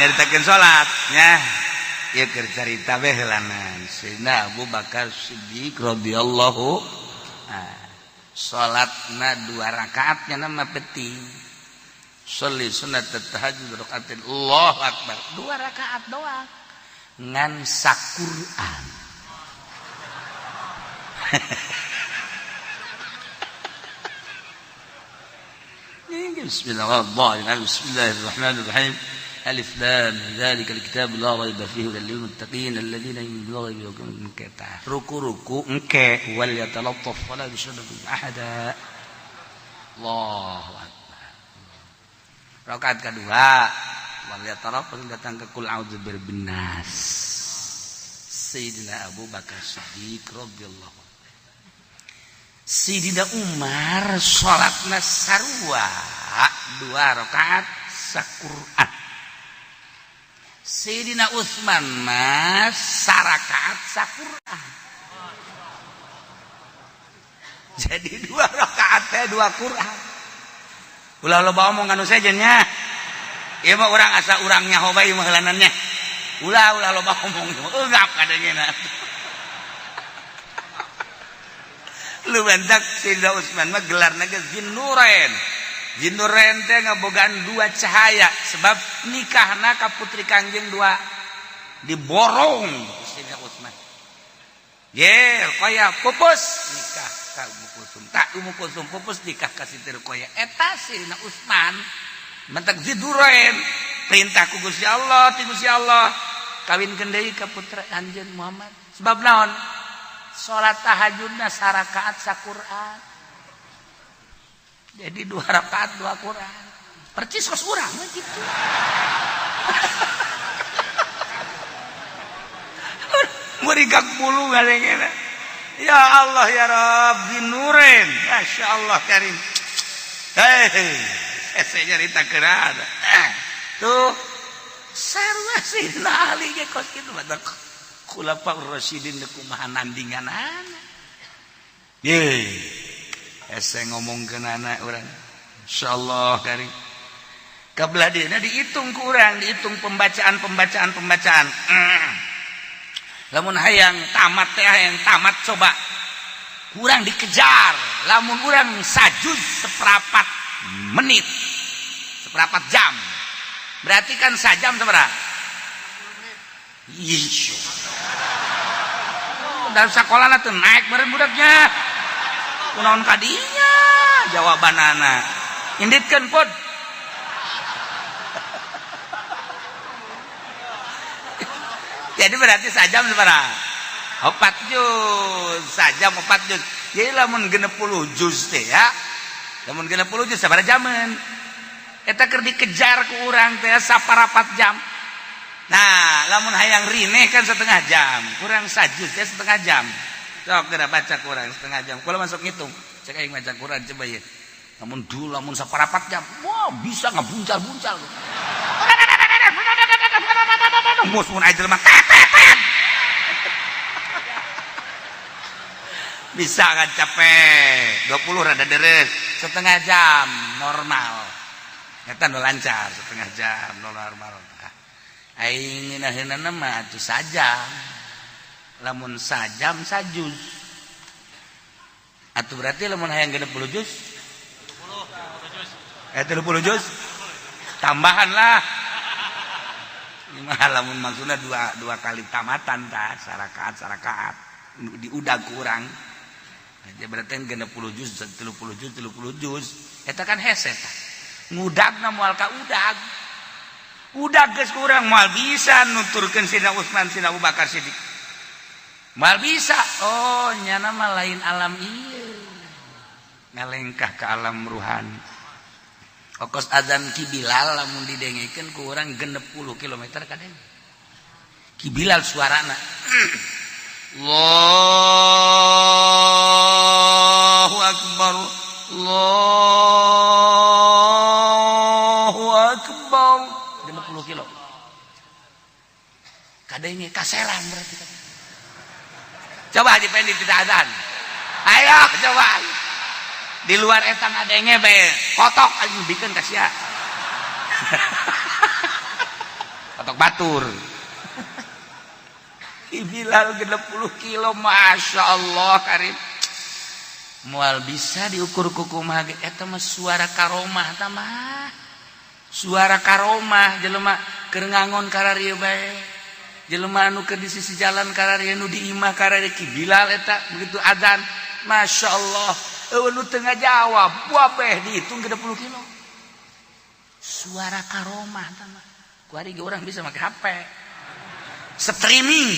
nyaritakeun salat nya. Ieu keur carita bae heulanan. Sayyidina Abu Bakar Siddiq radhiyallahu salatna 2 rakaat nya mah penting. Sholli sunat tahajud rakaatin Allahu akbar 2 rakaat doang ngan saquran. Bismillahirrahmanirrahim. Bismillahirrahmanirrahim. Alif lam dzalikal kitab la raiba fihi hudal lil muttaqin alladzina yu'minuna bil ghaibi wa yuqimuna ruku-ruku engke wal yatalattaf wala yushriku ahada. Allahu akbar. Rakaat kedua wal yataraf datang ke kul a'udzu birabbin nas. Sayyidina Abu Bakar Siddiq radhiyallahu anhu. Sayyidina Umar salatna sarua 2 rakaat saquran. Sayyidina Utsman mah sarakaat saquran. Jadi 2 rakaat teh 2 Quran. Ulah loba omong anu sejen nya. Ieu mah urang asa urang nyaho bae mah heulanannya. Ulah ulah loba omong eungap kadangena. Lu bentak Sayyidina Utsman mah gelarna ge Zinnurain. Zinnurain teh ngabogaan 2 cahaya sebab nikahna ka putri Kangjeng 2 diborong Sayyidina Utsman. Ye, Ruqayyah pupus nikah ka Ummu Kulsum. Tak Ummu Kulsum pupus nikah ka Siti Ruqayyah. Eta Sayyidina Utsman mentak Zinnurain perintah ku Gusti Allah, ti Gusti Allah kawinkeun deui ka putra anjeun Muhammad. Sebab naon? Salat tahajudna sarakaat saquran. Jadi 2 rakaat 2 Quran. Percis kos urang mah kitu. Merigak bulu ngadengena. Ya Allah ya Rabb Zinnurain. Masya Allah karim. Hei, saya nyarita keran. Tuh, sarua Sayyidina Ali ge kos kitu mah Khulafaur Rasyidin kumaha nandinganana. Ye, hese ngomongkeun anak urang. Insyaallah karim. Kabelah dieuna dihitung ku urang, dihitung pembacaan. Lamun hayang tamat teh hayang tamat coba kurang dikejar. Lamun urang sajuz seperempat menit, seperempat jam, berarti kan sajam sabaraha? Ih, dalam sekolah tuh naik meureun budaknya. Kunaon kadinya jawabanana. Inditkeun pod. Jadi berarti sajam sabaraha? 4 juz, sajam 4 juz. Jadi lamun 60 juz teh ya. Lamun 60 juz sabaraha jaman? Eta keur dikejar ku urang teh saparapat jam. Nah, lamun hayang rineh kan setengah jam, kurang sajuz teh setengah jam. Sok geura baca Quran setengah jam. Kalau masuk ngitung, cek aing baca Quran coba ya. Lamun dulu lamun saparapat jam, wah bisa ngabuncal-buncal. Mus mun aing jelema tet. Bisa kan capek. 20 rada deres, setengah jam normal. Eta nu lancar setengah jam normal. Aing ngeunaheunana mah atuh sajam. Lamun sajam sajuz. Atuh berarti lamun hayang 60 juz 30 juz tambahan lah. Ini mah lamun maksudna dua kali tamatan tah sarakaat sarakaat diudag kurang. Nah, berarti 60 juz 30 juz 30 juz eta kan hese tah. Ngudagna moal ka udag. Udag geus kurang moal bisa nuturkeun Sidina Utsman Sidina Abu Bakar Siddiq. Moal bisa. Oh nyana mah lain alam ieu. Ngalengkah ke alam ruhani. Okos azan Ki Bilal lamun didengekeun ku urang 60 km kadeng. Ki Bilal suarana. Allahu akbar. Allahu akbar. 60 kilo. Kadenge kaselang berarti. Coba Haji Pendi tidak azan. Ayo coba. Di luar eta ngadenge bae kotok anjing bikeun ka sia. Kotok batur. Bilal 60 kilo Masya Allah karim. Moal bisa diukur ku kumaha ge eta mah suara karomah ta mah. Suara karomah jelema keur ngangon kararieu bae. Jelema anu keur di sisi jalan kararieu nu di imah kararieu Ki Bilal eta begitu adzan Masya Allah. Nu tengah jawab wabeh dihitung 60 kilo. Suara karomah ta mah. Kuari ge urang bisa make HP. Streaming.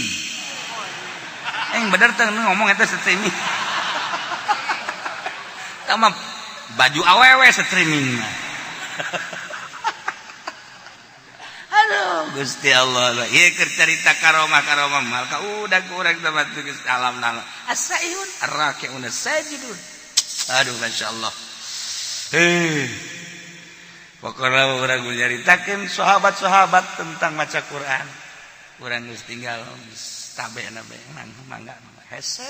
Bener teh ngomong eta streaming. Tama baju awewe streaming. Aduh Gusti Allah. Ieu keur carita karomah-karomah mal ka udah kurang tempat Gusti alam nala. As-saihun ar-raki'un as-sajidun. Aduh Masya Allah. Pokoknya urang nyaritakeun sahabat-sahabat tentang maca Quran. Urang geus tinggal tabe na bae mangga hese.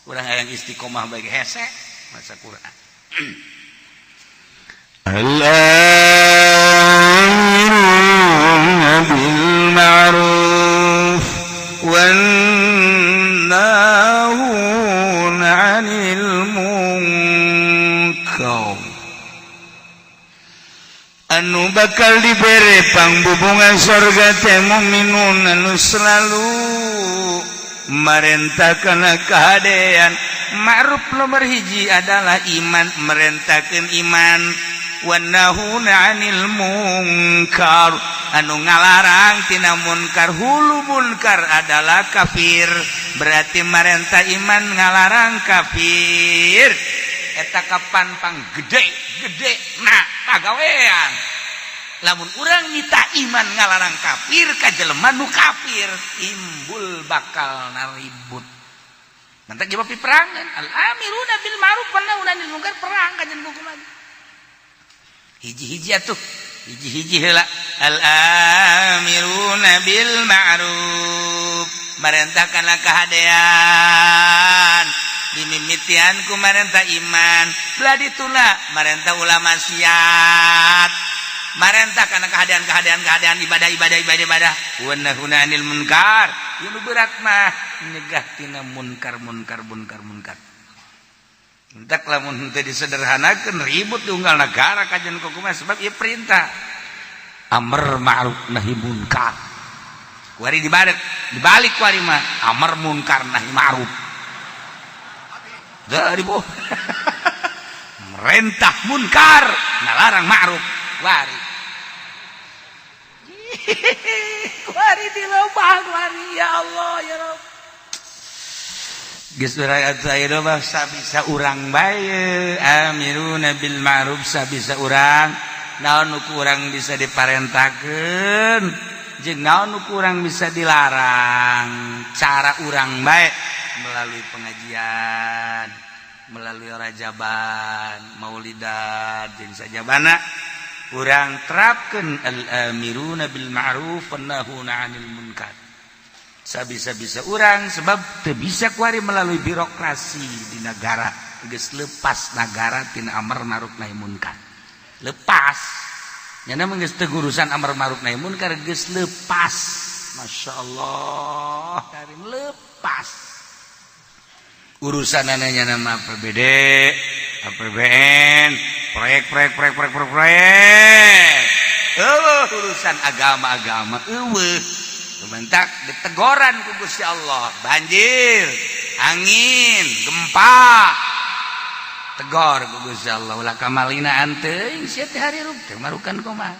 Urang hayang istiqomah bae hese maca Quran. Al-amiruna bil ma'ruf wan nahuna 'anil munkar. Anu bakal dibere pangbubungan sorga teh mukminun anu selalu marentahkeun kahadean. Ma'ruf nomor hiji adalah iman, merentahkeun iman. Wan nahuna 'anil munkar, anu ngalarang tina munkar. Hulu munkar adalah kafir, berarti marentah iman ngalarang kafir. Eta kapan pang gede-gede nah pagawean. Lamun urang nita iman ngalarang kafir ka jelema nu kafir, timbul bakal naribut. Nanti jawab peperangan. Al amiruna bil ma'ruf wan nahuna 'anil munkar, perang kajian hukum lagi. Hiji-hiji atuh, hiji-hiji heula. Al amiruna bil ma'ruf, marentahkanlah kahadean. Dimimitian ku marentah iman, belah dituna marentah ulama maksiat. Marentah kana kahadean-kahadean kahadean ibadah ibadah ibadah ibadah. Wa nahuna 'anil munkar, ieu nu berat mah nyegah tina munkar munkar munkar munkar. Entak lamun henteu disederhanakeun ribut di unggal negara kajian kumaha, sebab ieu perintah amar ma'ruf nahi munkar. Kuari dibalik, dibalik kuari mah amar munkar nahi ma'ruf. Dari boh. Merentah munkar, ngalarang ma'ruf. Wari. Kuari di lobang kuari ya Allah ya Rabb. Geus urang bisa urang bae amiruna bil ma'ruf, sabisa urang naon nu kurang bisa diparentakeun jeung naon nu kurang bisa dilarang, cara urang bae. Melalui pengajian, melalui rajaban, maulidan, jeung sajabana urang terapkeun al-amiruna bil ma'ruf wan nahuna 'anil munkar sabisa-bisa urang, sebab teu bisa kuari melalui birokrasi di negara. Geus lepas negara tina amar ma'ruf nahi munkar, lepas nyana mah, geus teu urusan amar ma'ruf nahi munkar, geus lepas. Masya Allah, karim, lepas urusan ananya nama APBD, APBN, proyek, proyek, proyek, proyek, proyek, proyek. Oh, urusan agama-agama euweuh. Bentak ditegoran ku Gusti Allah, banjir, angin, gempa, tegor ku Gusti Allah. Ulah kamalinaan teuing sia teh, hirup teh marukan kumaha,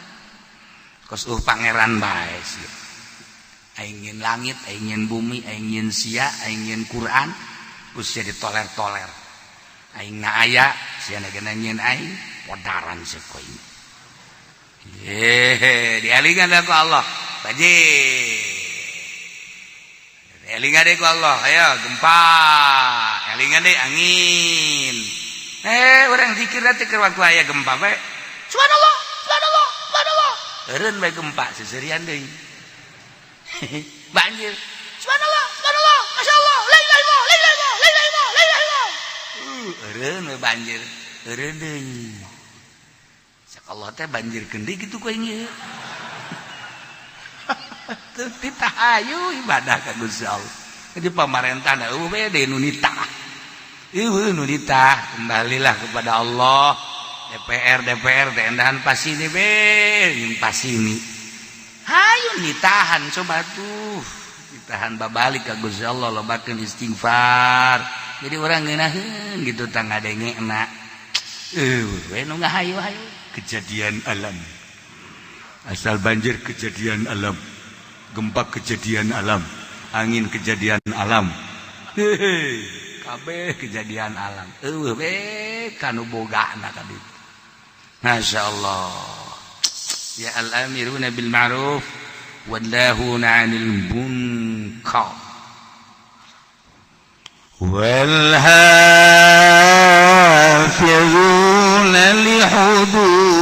kos pangeran bae sia. Aing nyieun langit, aing nyieun bumi, aing nyieun sia, aing nyieun Quran, ku sia ditoler-toler. Aing na aya, sia na nyieun aing, podaran sia ku aing. Hehe, dialingan ku Allah banjir, elingan deh ku Allah, ayo gempa, elingan deh angin. Orang zikir nanti ke waktu aya gempa bae, subhanallah, subhanallah, subhanallah, eureun bae gempa, seserian deui. Banjir, subhanallah, subhanallah, masyaallah, la ilaha illallah, la ilaha illallah, la ilaha illallah, la ilaha illallah, eureun we banjir, eureun deui. Cek Allah teh banjir deui kitu ku aing ieu. Teu ditahayu ibadah ka Gusti Allah. Jadi pamarentah eueuh we deui nu nitah. Eueuh nu nitah, kembalilah kepada Allah. DPR DPR teh endahan pasini be, jeung pasini. Hayu nitahan coba tuh. Ditahan babalik ka Gusti Allah, lobakeun istighfar. Jadi orang ngeunaheun gitu tah ngadengena. Eueuh we nu ngahayu-hayu kejadian alam. Asal banjir kejadian alam, gempa kejadian alam, angin kejadian alam. Hehe, kabeh kejadian alam. Eueuh we kanu bogana ka ditu. Masya Allah. Ya al-amiruna bil ma'ruf wan nahuna 'anil munkar. Wal hafizuna li hududillah,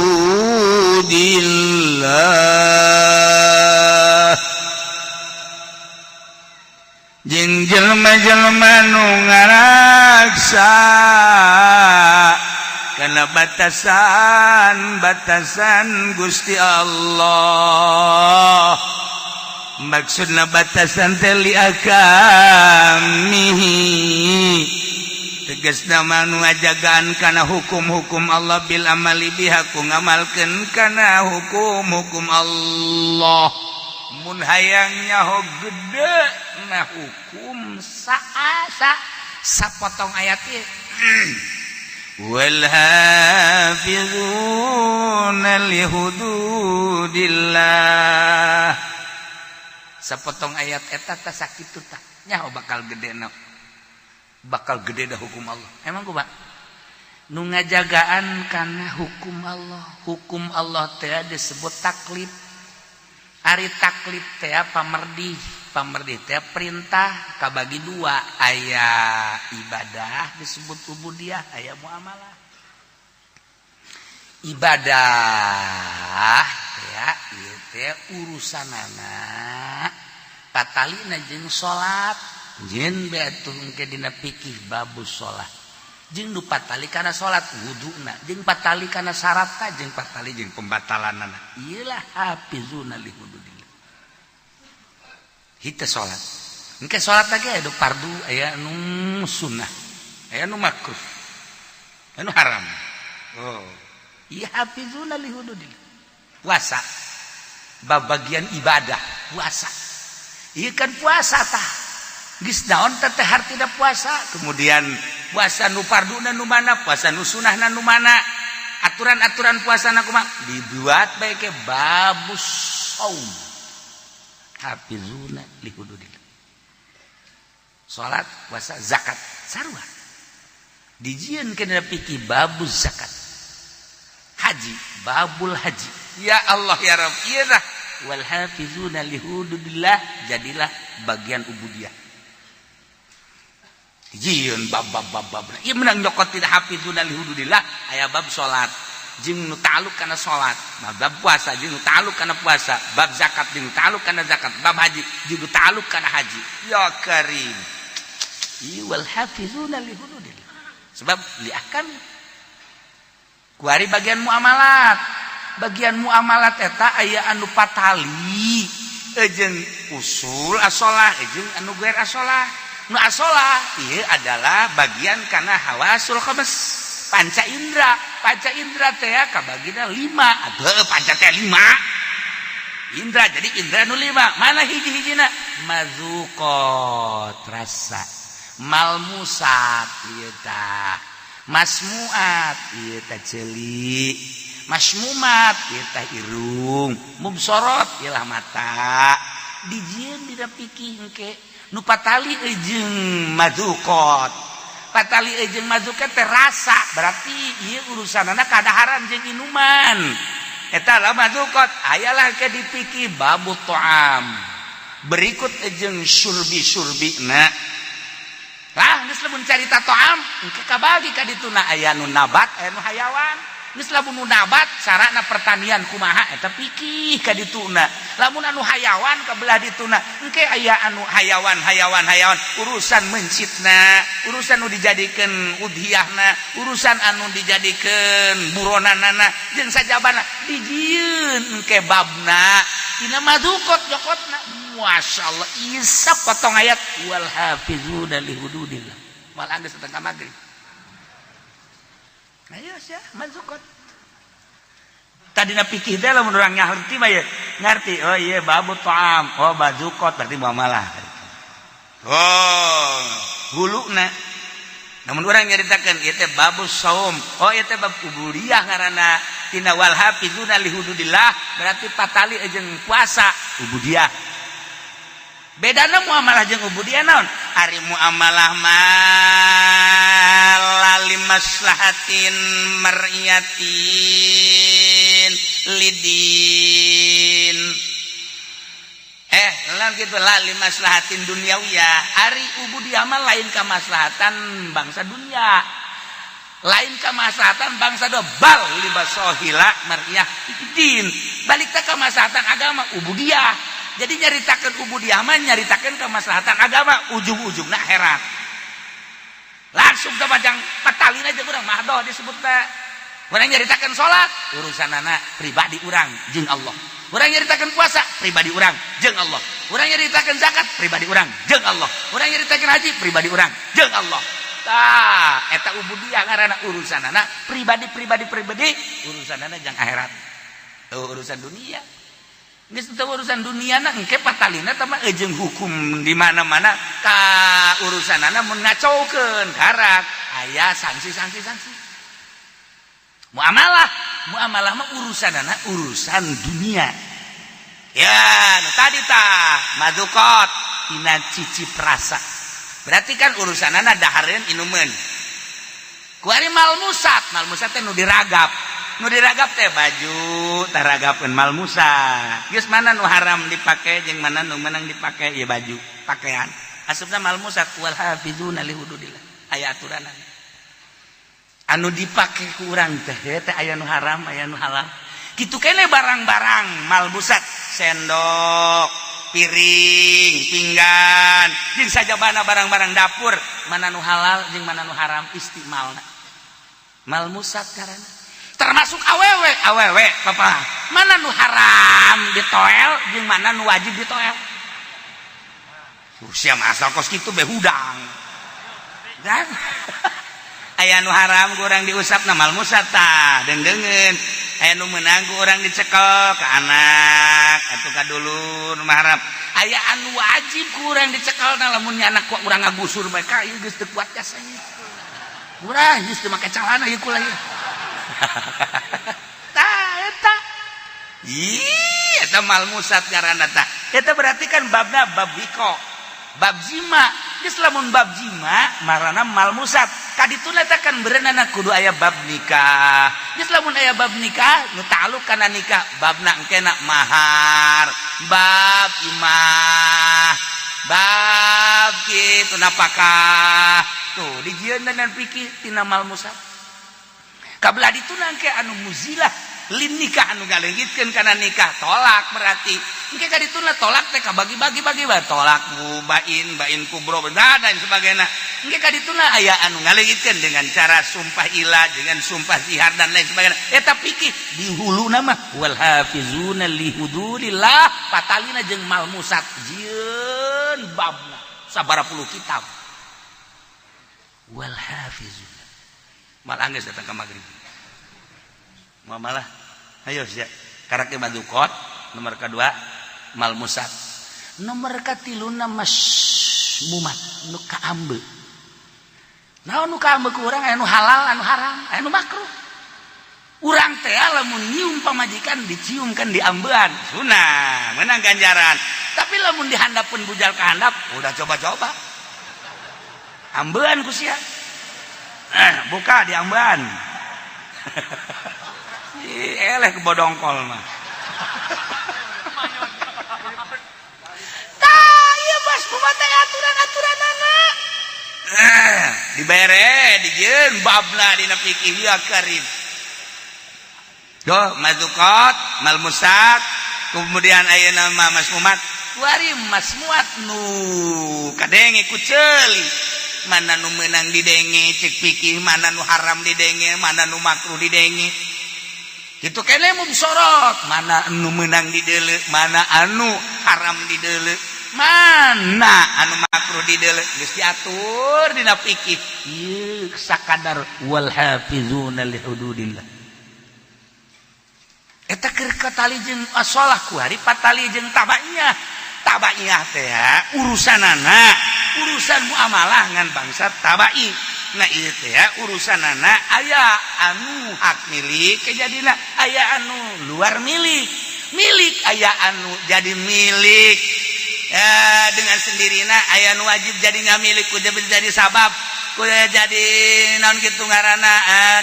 jeung jelema-jelema nu ngaraksa kana batasan-batasan Gusti Allah. Maksudna batasan teh li ahkamihi, tegasna mah nu ngajagaan kana hukum-hukum Allah, bil amali biha, ku ngamalkeun kana hukum-hukum Allah. Mun hayang nyaho gede na hukum saasa sapotong ayat ieu, wal hafizuna li hududillah, sapotong ayat eta tah sakitu tah nyaho bakal gede na, bakal gede dah hukum Allah. Emang kumaha nu ngajagaan kana hukum Allah? Hukum Allah teh disebut taklif. Ari taklif teh pamerdih, pamerdih teh perintah, kabagi dua: aya ibadah disebut ubudiyah, aya muamalah. Ibadah ya ieu teh urusanana patalina jeung salat, jeung bae atuh engke dina fikih babus salat, jeung nu patali kana salat wuduna, jeung patali kana syaratna, jeung patali jeung pembatalanana. Iyalah hafizuna li hududillah. Hita salat engke, salat lagi aya nu fardu, aya nu sunnah, aya nu makruh, aya nu haram. Oh iya, hafizuna li hududillah. Puasa babagian ibadah, puasa iya kan, puasa tah geus naon teh hartina puasa? Kemudian puasa nu farduna nu mana, puasa nu sunahna nu mana, aturan-aturan puasa na kumaha, dibuat bae ke babus saum. Hafizuna li hududillah. Salat, puasa, zakat sarua dijieun kana fikih babuz zakat. Haji, babul haji. Ya Allah ya Rabb, ieu dah wal hafizuna li hududillah, jadilah bagian ubudiyah. Jieun bab bab bab bab. Ieu menang nyokot tidak hafizuna li hududillah, aya bab salat jeung nu ta'alluq kana salat, bab puasa jeung nu ta'alluq kana puasa, bab zakat jeung nu ta'alluq kana zakat, bab haji jeung nu ta'alluq kana haji. Ya Karim. Ieu wal hafizuna li hududillah. Sebab li ahkam. Kuari bagian muamalat. Bagian muamalat eta aya anu patali jeung usul asolah jeung anu guer asolah. Nu asolah ieu adalah bagian kana hawasul khams, panca indra. Panca indra teh kabagina lima. Atuh panca teh lima indra, jadi indra nu lima. Mana hiji-hijina? Mazuqot, rasa, malmusat ieu tah, masmuat ieu tah ceuli, masmumat ieu tah irung, mubsorot ieu mata. Dijieun dina pikih engke nu patali jeung mazuqot. Patali jeung mazuqot teh rasa, berarti ieu urusanana kadaharan jeung inuman. Eta lah mazuqot. Ayalah ke dipikih babu ta'am. Berikut jeung surbi-surbina. Lah geus lamun carita ta'am engke kabagi ka dituna, aya nu nabat, aya nu hayawan. Geus lamun nu nabat carana pertanian kumaha, eta pikih ka dituna. Lamun anu hayawan ka belah dituna, engke aya anu hayawan hayawan hayawan, urusan mencitna, urusan nu dijadikeun udhiyahna, urusan anu dijadikeun buronanana jeung sajabana dijieun engke babna tina madukot jokotna. Masya Allah, isap potong ayat wal hafizuna li hududillah. Malah geus setengah maghrib. Ayo sia mazukot. Tadina pikir teh lamun urang ngarti mah ya, ngarti. Oh iya, babu ta'am. Oh bazukot berarti muamalah. Oh, huluna. Namun urang nyaritakeun ieu teh babu saum. Oh, ieu teh bab ubudiyah ngaranna. Tina wal hafizuna li hududillah berarti patali jeung puasa ubudiyah. Bedana muamalah jeung ubudiyah naon? Ari muamalah mah lali maslahatin mar'iyatin lidin. Lah gitu lali maslahatin duniawiyah. Ari ubudiyah mah lain kamaslahatan bangsa dunia. Lain kamaslahatan bangsa do bal libasohila mar'iyah din. Balik teh kamaslahatan agama ubudiyah. Jadi nyaritakeun ubudiyah mah nyaritakeun kemaslahatan agama, ujung-ujungna akhirat. Langsung ke bajang patalin aja urang mahdoh disebutna. Urang nyaritakeun salat, urusanana pribadi urang jeung Allah. Urang nyaritakeun puasa, pribadi urang jeung Allah. Urang nyaritakeun zakat, pribadi urang jeung Allah. Urang nyaritakeun haji, pribadi urang jeung Allah. Tah, eta ubudiyah ngaranna, urusanana pribadi pribadi pribadi, urusanana jang akhirat. Oh, urusan dunia. Geus teu urusan dunia na engke patalina teh mah jeung hukum di mana-mana ka urusanana mun ngacaukeun karak aya sanksi-sanksi sanksi. Muamalah, muamalah mah urusanana urusan dunia. Ya, nu tadi tah madukot tina cicip rasa. Berarti kan urusanana dahareun inumeun. Kuari malmusat, malmusat teh nu diragap. Nu diragap teh baju taragapeun malmusat. Geus mana nu haram dipake jeung mana nu menang dipake, ieu baju, pakaian. Asupna malmusat wal hafizuna li hududillah. Aya aturanana. Anu dipake ku urang teh teh aya nu haram, aya nu halal. Kitu kene barang-barang malmusat, sendok, piring, pinggan, jeung sajabana barang-barang dapur, mana nu halal jeung mana nu haram istimalna. Malmusat karana. Termasuk awewe, awewe papa, mana nu haram ditoel jeung mana nu wajib ditoel. Sia mah asal kos kitu be hudang. Dan aya nu haram ku urang diusap na malmusat tah, deungdeungeun. Aya nu meunang ku urang dicekel ka anak atuh ka dulur mah haram. Aya anu wajib ku urang dicekel na lamun nya anak ku urang ngagusur bae ka ieu geus teu kuat jasa ieu. Urang geus teu make calana ieu kula ieu. Tah eta. Ih, eta malmusat ngaranna tah. Eta berarti kan babna bab wiko. Bab jima. Geus lamun bab jima marana malmusat. Kadituna teh kan berenana kudu aya bab nikah. Geus lamun aya bab nikah nu ta'alluq kana nikah, babna engkena mahar, bab imah. Bab kitu napakah tuh dijieun dan fikih tina malmusat. Kabelah ditu nangke anu muzilah lin nikah, anu ngaleungitkeun kana nikah, tolak. Berarti engke ka dituna tolak teh kabagi-bagi bagi bae, tolak bain, bain kubro, dan sebagainya. Engke ka dituna aya anu ngaleungitkeun dengan cara sumpah ila, dengan sumpah zihar, dan lain sebagainya. Eta fikih di hulu nama wal hafizuna li hududillah, patalina jeung malmusat, jieun babna sabaraha puluh kitab. Wal hafizuna malah geus datang ke maghrib malah. Ayo sia, karakter madukot nomor kedua, malmusat nomor katiluna, masmumat nu kaambe. Naon nu kaambe ku urang? Anu halal, anu haram, anu makruh. Urang teh lamun nyium pamajikan, dicium kan diambean, sunah, menang ganjaran. Tapi lamun dihandapun bujal ke handap, udah coba-coba ambean ku sia, buka diambean. Ih, eleh ke bodongkol mah. Tah, ieu bas teh aturan-aturanana. Dibere, dijieun babna dina fikih ya karim. Doh, mazukot, malmusat, kemudian ayeuna mah masmumat. Kuari masmuat nu kadenge ku ceuli. Mana nu meunang didenge cek fikih, mana nu haram didenge, mana nu makruh didenge. Itu kene sorot mana anu menang didele, mana anu haram didele, mana anu makruh didele, geus diatur dina fikih. Ieu sakadar wal hafizuna li hududillah. Eta keur katali jeung asolah, kuari patali jeung tabaiyah. Tabaiyah teh urusanana urusan muamalah ngan bangsa tabai. Nah, ieu teh urusanana aya anu hak milik kejadina, aya anu luar milik milik, aya anu jadi milik ya, dengan sendirina, aya anu wajib jadi nggak milik ku jadi sabab ku jadi naon kitu ngaranna,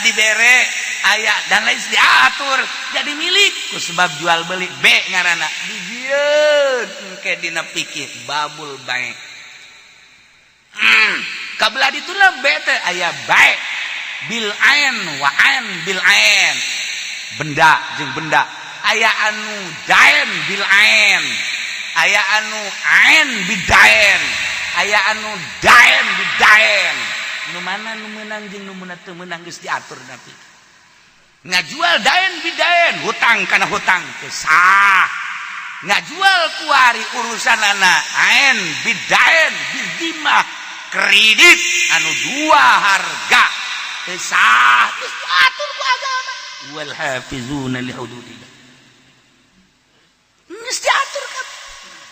dibere aya dan lain, diatur jadi milik ku sebab jual beli B ngaranna, dijieun engke dina fikih babul bai. Kabelah dituna B teh aya bai bil ain wa ain bil ain, benda jeung benda, aya anu dain bil ain, aya anu ain bidain, aya anu dain bidain. Nu mana nu meunang jeung nu meunang teu meunang geus diatur. Tapi ngajual dain bidain, hutang kana hutang, teu sah. Ngajual kuari urusanana ain bidain bidimah, kredit anu dua harga, teu sah. Geus diatur ku agama. Wal hafizuna li hududillah, geus diatur kan.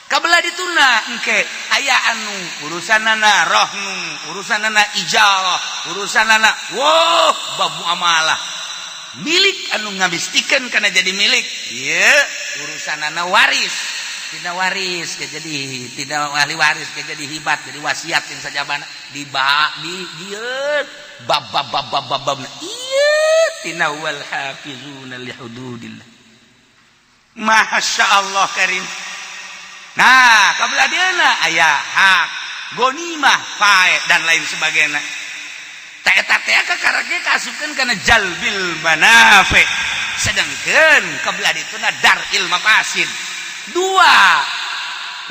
Kabelah dituna engke aya anu urusanana rohnu, urusanana ijarah, urusanana wow bab muamalah milik anu ngabistikeun kana jadi milik. Ieu urusanana waris, tidak waris ke jadi tidak ahli waris ke jadi hibat, jadi wasiat yang sajabana di ba di dieu bab bab bab bab bab bab. Ieu tina wal hafizuna li hududillah. Masya Allah karim. Nah, kabelah dieuna aya hak gonimah, fae, dan lain sebagainya. Tak eta teh kakarake kaasupkeun kana jalbil manafi, sedangkan kabelah dituna dar'il mafasid. Dua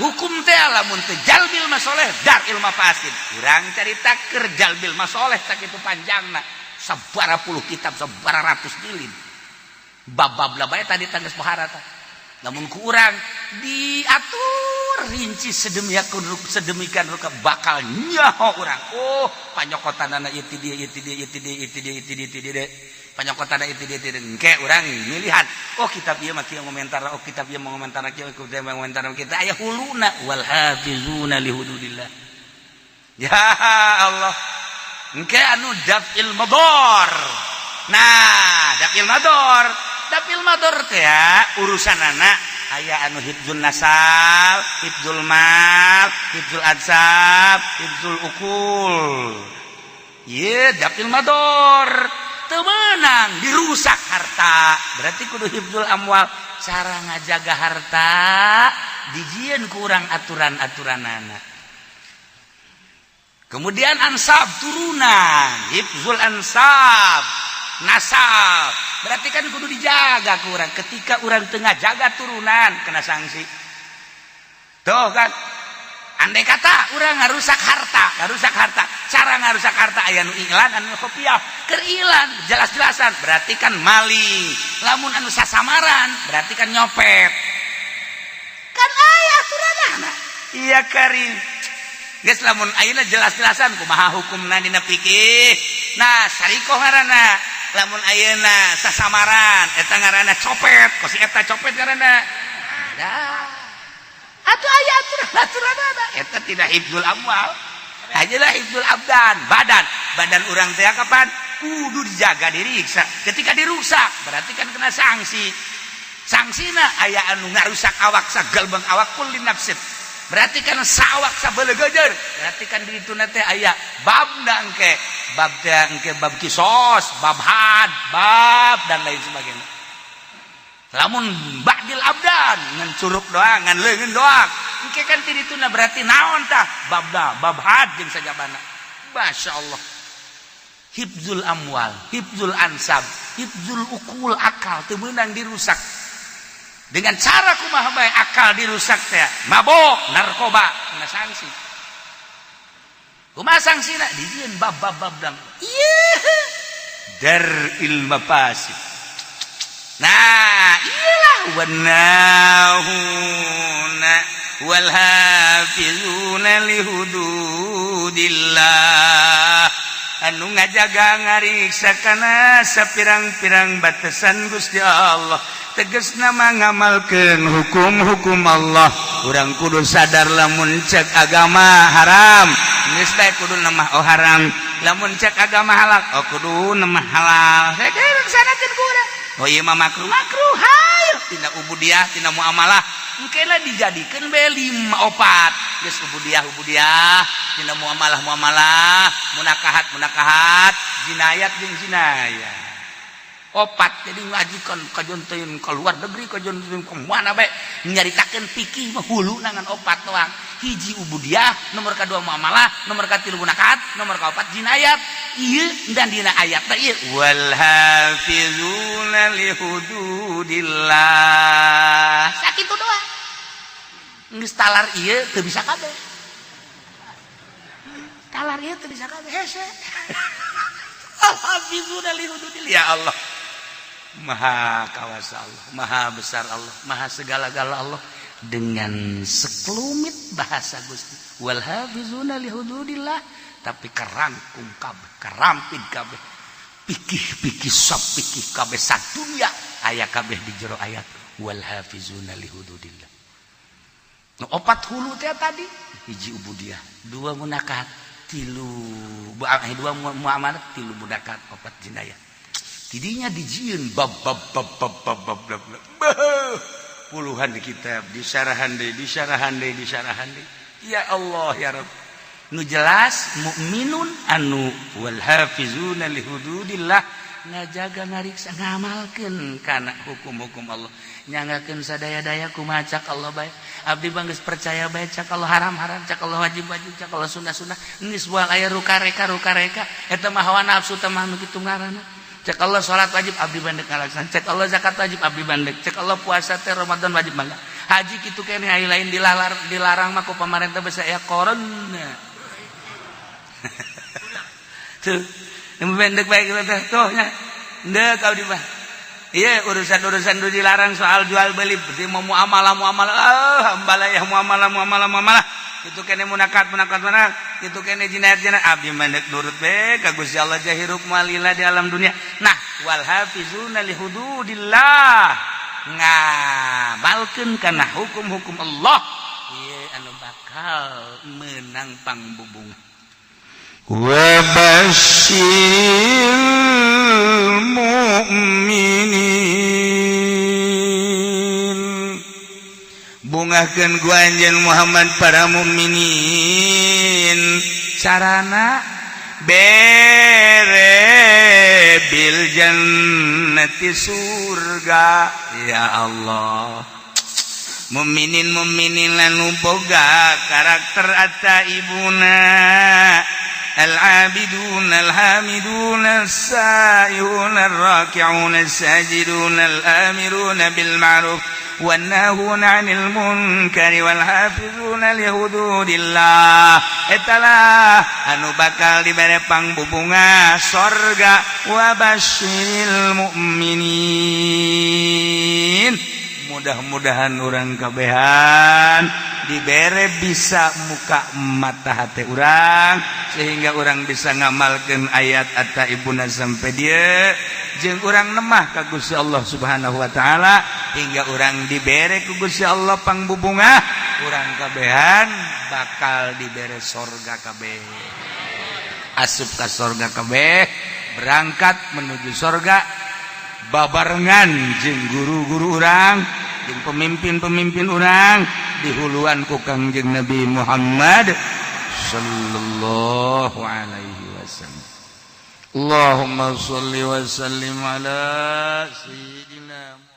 hukum teh, lamun teu jalbil masoleh, dar'il mafasid. Urang carita keur jalbil masoleh tak itu panjangna sabara puluh kitab, sabara ratus jilid, bab-bab lah bae tadi tangges pohara tah. Namun ku urang diatur rinci sedemikian sedemikian rupa, bakal nyaho urang, oh, panyokotanana ieu ti dieu, ieu ti dieu, ieu ti dieu, ieu ti dieu, ieu ti dieu, ti dieu, panyokotanana ieu ti dieu, ti dieu. Engke urang milihan, oh, kitab ieu mah kieu ngomentar, oh, kitab ieu ngomentar kieu, kitab ieu ngomentar kita aya huluna wal hafizuna li hududillah. Ya Allah, engke anu daf'il mador. Nah, daf'il mador, daf'il mador teh urusan anak aya anu hifdzul nasab, hifdzul mal, hifdzul ansab, hifdzul ukul. Ye, daf'il mador, teu meunang dirusak harta, berarti kudu hifdzul amwal. Cara ngajaga harta dijieun kurang aturan-aturan anak. Kemudian ansab, turunan, hifzul ansab, nasab, berarti kan kudu dijaga kurang. Ketika orang tengah jaga turunan, kena sanksi tuh kan. Andai kata orang ngarusak harta, ngarusak harta, cara ngarusak harta aya nu i'lan, anu khofiyah. Keur i'lan jelas-jelasan berarti kan maling. Lamun anu sasamaran berarti kan nyopet. Kan aya aturanana. Iya karim. Geus, lamun ayeuna jelas-jelasan kumaha hukumna dina fikih? Nah, sarikoh ngaranna. Lamun ayeuna sasamaran eta ngaranna copet, kos eta copet ngaranna. Dah. Atau aya aturan aturan eta tidak hifzul amwal ajalah, hifzul abdan, badan. Badan orang teh kapan kudu dijaga, diriksa. Ketika dirusak berarti kan kena sanksi. Sanksina aya anu ngarusak awak sagalbang awak, kulli nafsin, berarti kan sawak sabelegejer, berarti kan di ditu teh aya babna engke, bab teh engke bab kisos, bab had, bab dan lain sebagainya. Lamun ba'dil abdan ngan curug doang, ngan leungeun doang, engke kan ti dituna berarti naon tah babda, bab had jeung sajabana. Masya Allah, hifzul amwal, hifzul ansab, hifzul ukul, akal teu meunang dirusak. Dengan cara kumaha bae akal dirusak teh? Mabok, narkoba, kena sanksi. Kumaha sanksina? Dijieun bab bab bab dang ieu dar'il mafasid. Nah, iyalah, wanahuna wal hafizuna li hududillah, anu ngajaga ngariksa kana sapirang-pirang batasan Gusti Allah, tegasna ngamalkeun hukum-hukum Allah. Urang kudu sadar, lamun cek agama haram, geus bae kudu nama oh haram. Lamun cek agama halal, oh kudu nama halal. Saya laksanakeun ku urang. Oh iya mah makruh, makruh. Hayo tina ubudiah, tina muamalah, engkena dijadikeun be lima opat geus: ubudiah ubudiah, tina muamalah muamalah, munakahat munakahat, jinayat jeung jinayat, opat. Jadi ngajikan kajon teuing ke luar negeri, kajon teuing ke mana bae, nyaritakeun fikih mah hulu nangan opat doang: hiji ubudiah, nomor kedua muamalah, nomor katilu munakahat, nomor kaopat jinayat. Ieu dan dina ayat teh ieu wal hafizuna li hududillah, sakitu doang. Geus talar ieu teu bisa kabeh, talar ieu teu bisa kabeh, hese. Al hafizuna li hududillah. Ya Allah, maha kawasa Allah, maha besar Allah, maha segala-gala Allah. Dengan sekelumit bahasa Gusti wal hafizuna li hududillah, tapi kerangkum kabeh, kerampit kabeh pikih-pikih, sop pikih kabeh sadunya aya kabeh di jero ayat wal hafizuna li hududillah. Nu opat hulu teh tadi: hiji ubudiah, dua munakahat, tilu dua muamalah, tilu munakahat, opat jinayah. Tidinya dijieun bab bab bab bab bab bab bab, bab puluhan di kitab, disyarahan deui, disyarahan deui, disyarahan deui. Ya Allah, ya Rabb, nu jelas mukminun anu wal hafizuna li hududillah, ngajaga, ngariksa, ngamalkeun kana hukum-hukum Allah, nyanggakeun sadaya-daya kumaha cak Allah bae. Abdi mah geus percaya bae, cak Allah haram haram, cak Allah wajib wajib, cak Allah sunnah sunnah. Geus moal aya rukareka rukareka, eta mah hawa nafsu teh mah nu kitu ngaranna. Cek Allah salat wajib, abdi bandek ngalaksan. Cek Allah zakat wajib, abdi bandek. Cek Allah puasa teh Ramadan wajib, mangga. Haji kitu keneh, aya lain dilalar, dilarang mah ku pamarentah bisa aya corona tuh. Yang pendek baik teh tuh nya ndek abdi mah. Iya, urusan-urusan itu dilarang soal jual beli, berarti mau muamalah muamalah, ah ambalayah muamalah muamalah muamalah itu kene, munakat munakat mana itu kene, jinayat jinayat, abdi mandek nurut be ka Gusti Allah, jahirup malila di alam dunia. Nah, wal hafizuna li hududillah, ngamalkeun kana hukum-hukum Allah, ieu anu bakal menang pangbubungan. Wa basyiril mu'minin, bungahkeun ku anjeun Muhammad para mukminin. Carana bere bil Fil jannati surga. Ya Allah, muminin muminin anu boga karakter attaibuna, al-abidun, al-hamidun, as-saihun, ar-raki'un, as-sajidun, al-amirun bil ma'ruf wan-nahun 'anil munkari wal hafizun li hududillah. Etalah anu bakal dibere pangbubunga sorga. Wa basyiril mu'minin. Mudah-mudahan urang kabehan dibere bisa muka mata hati urang sehingga urang bisa ngamalkan ayat attaibuna sampai dia jeung urang nemah ka Gusti Allah Subhanahu wa taala hingga urang dibere ku Gusti Allah pangbubunga. Urang kabehan bakal dibere sorga kabeh, asup ka sorga kabeh, berangkat menuju sorga babarengan jeung guru-guru urang jeung pemimpin-pemimpin urang dihuluan ku Kangjeng Nabi Muhammad sallallahu alaihi wasallam. Allahumma shalli wa sallim ala sayyidina.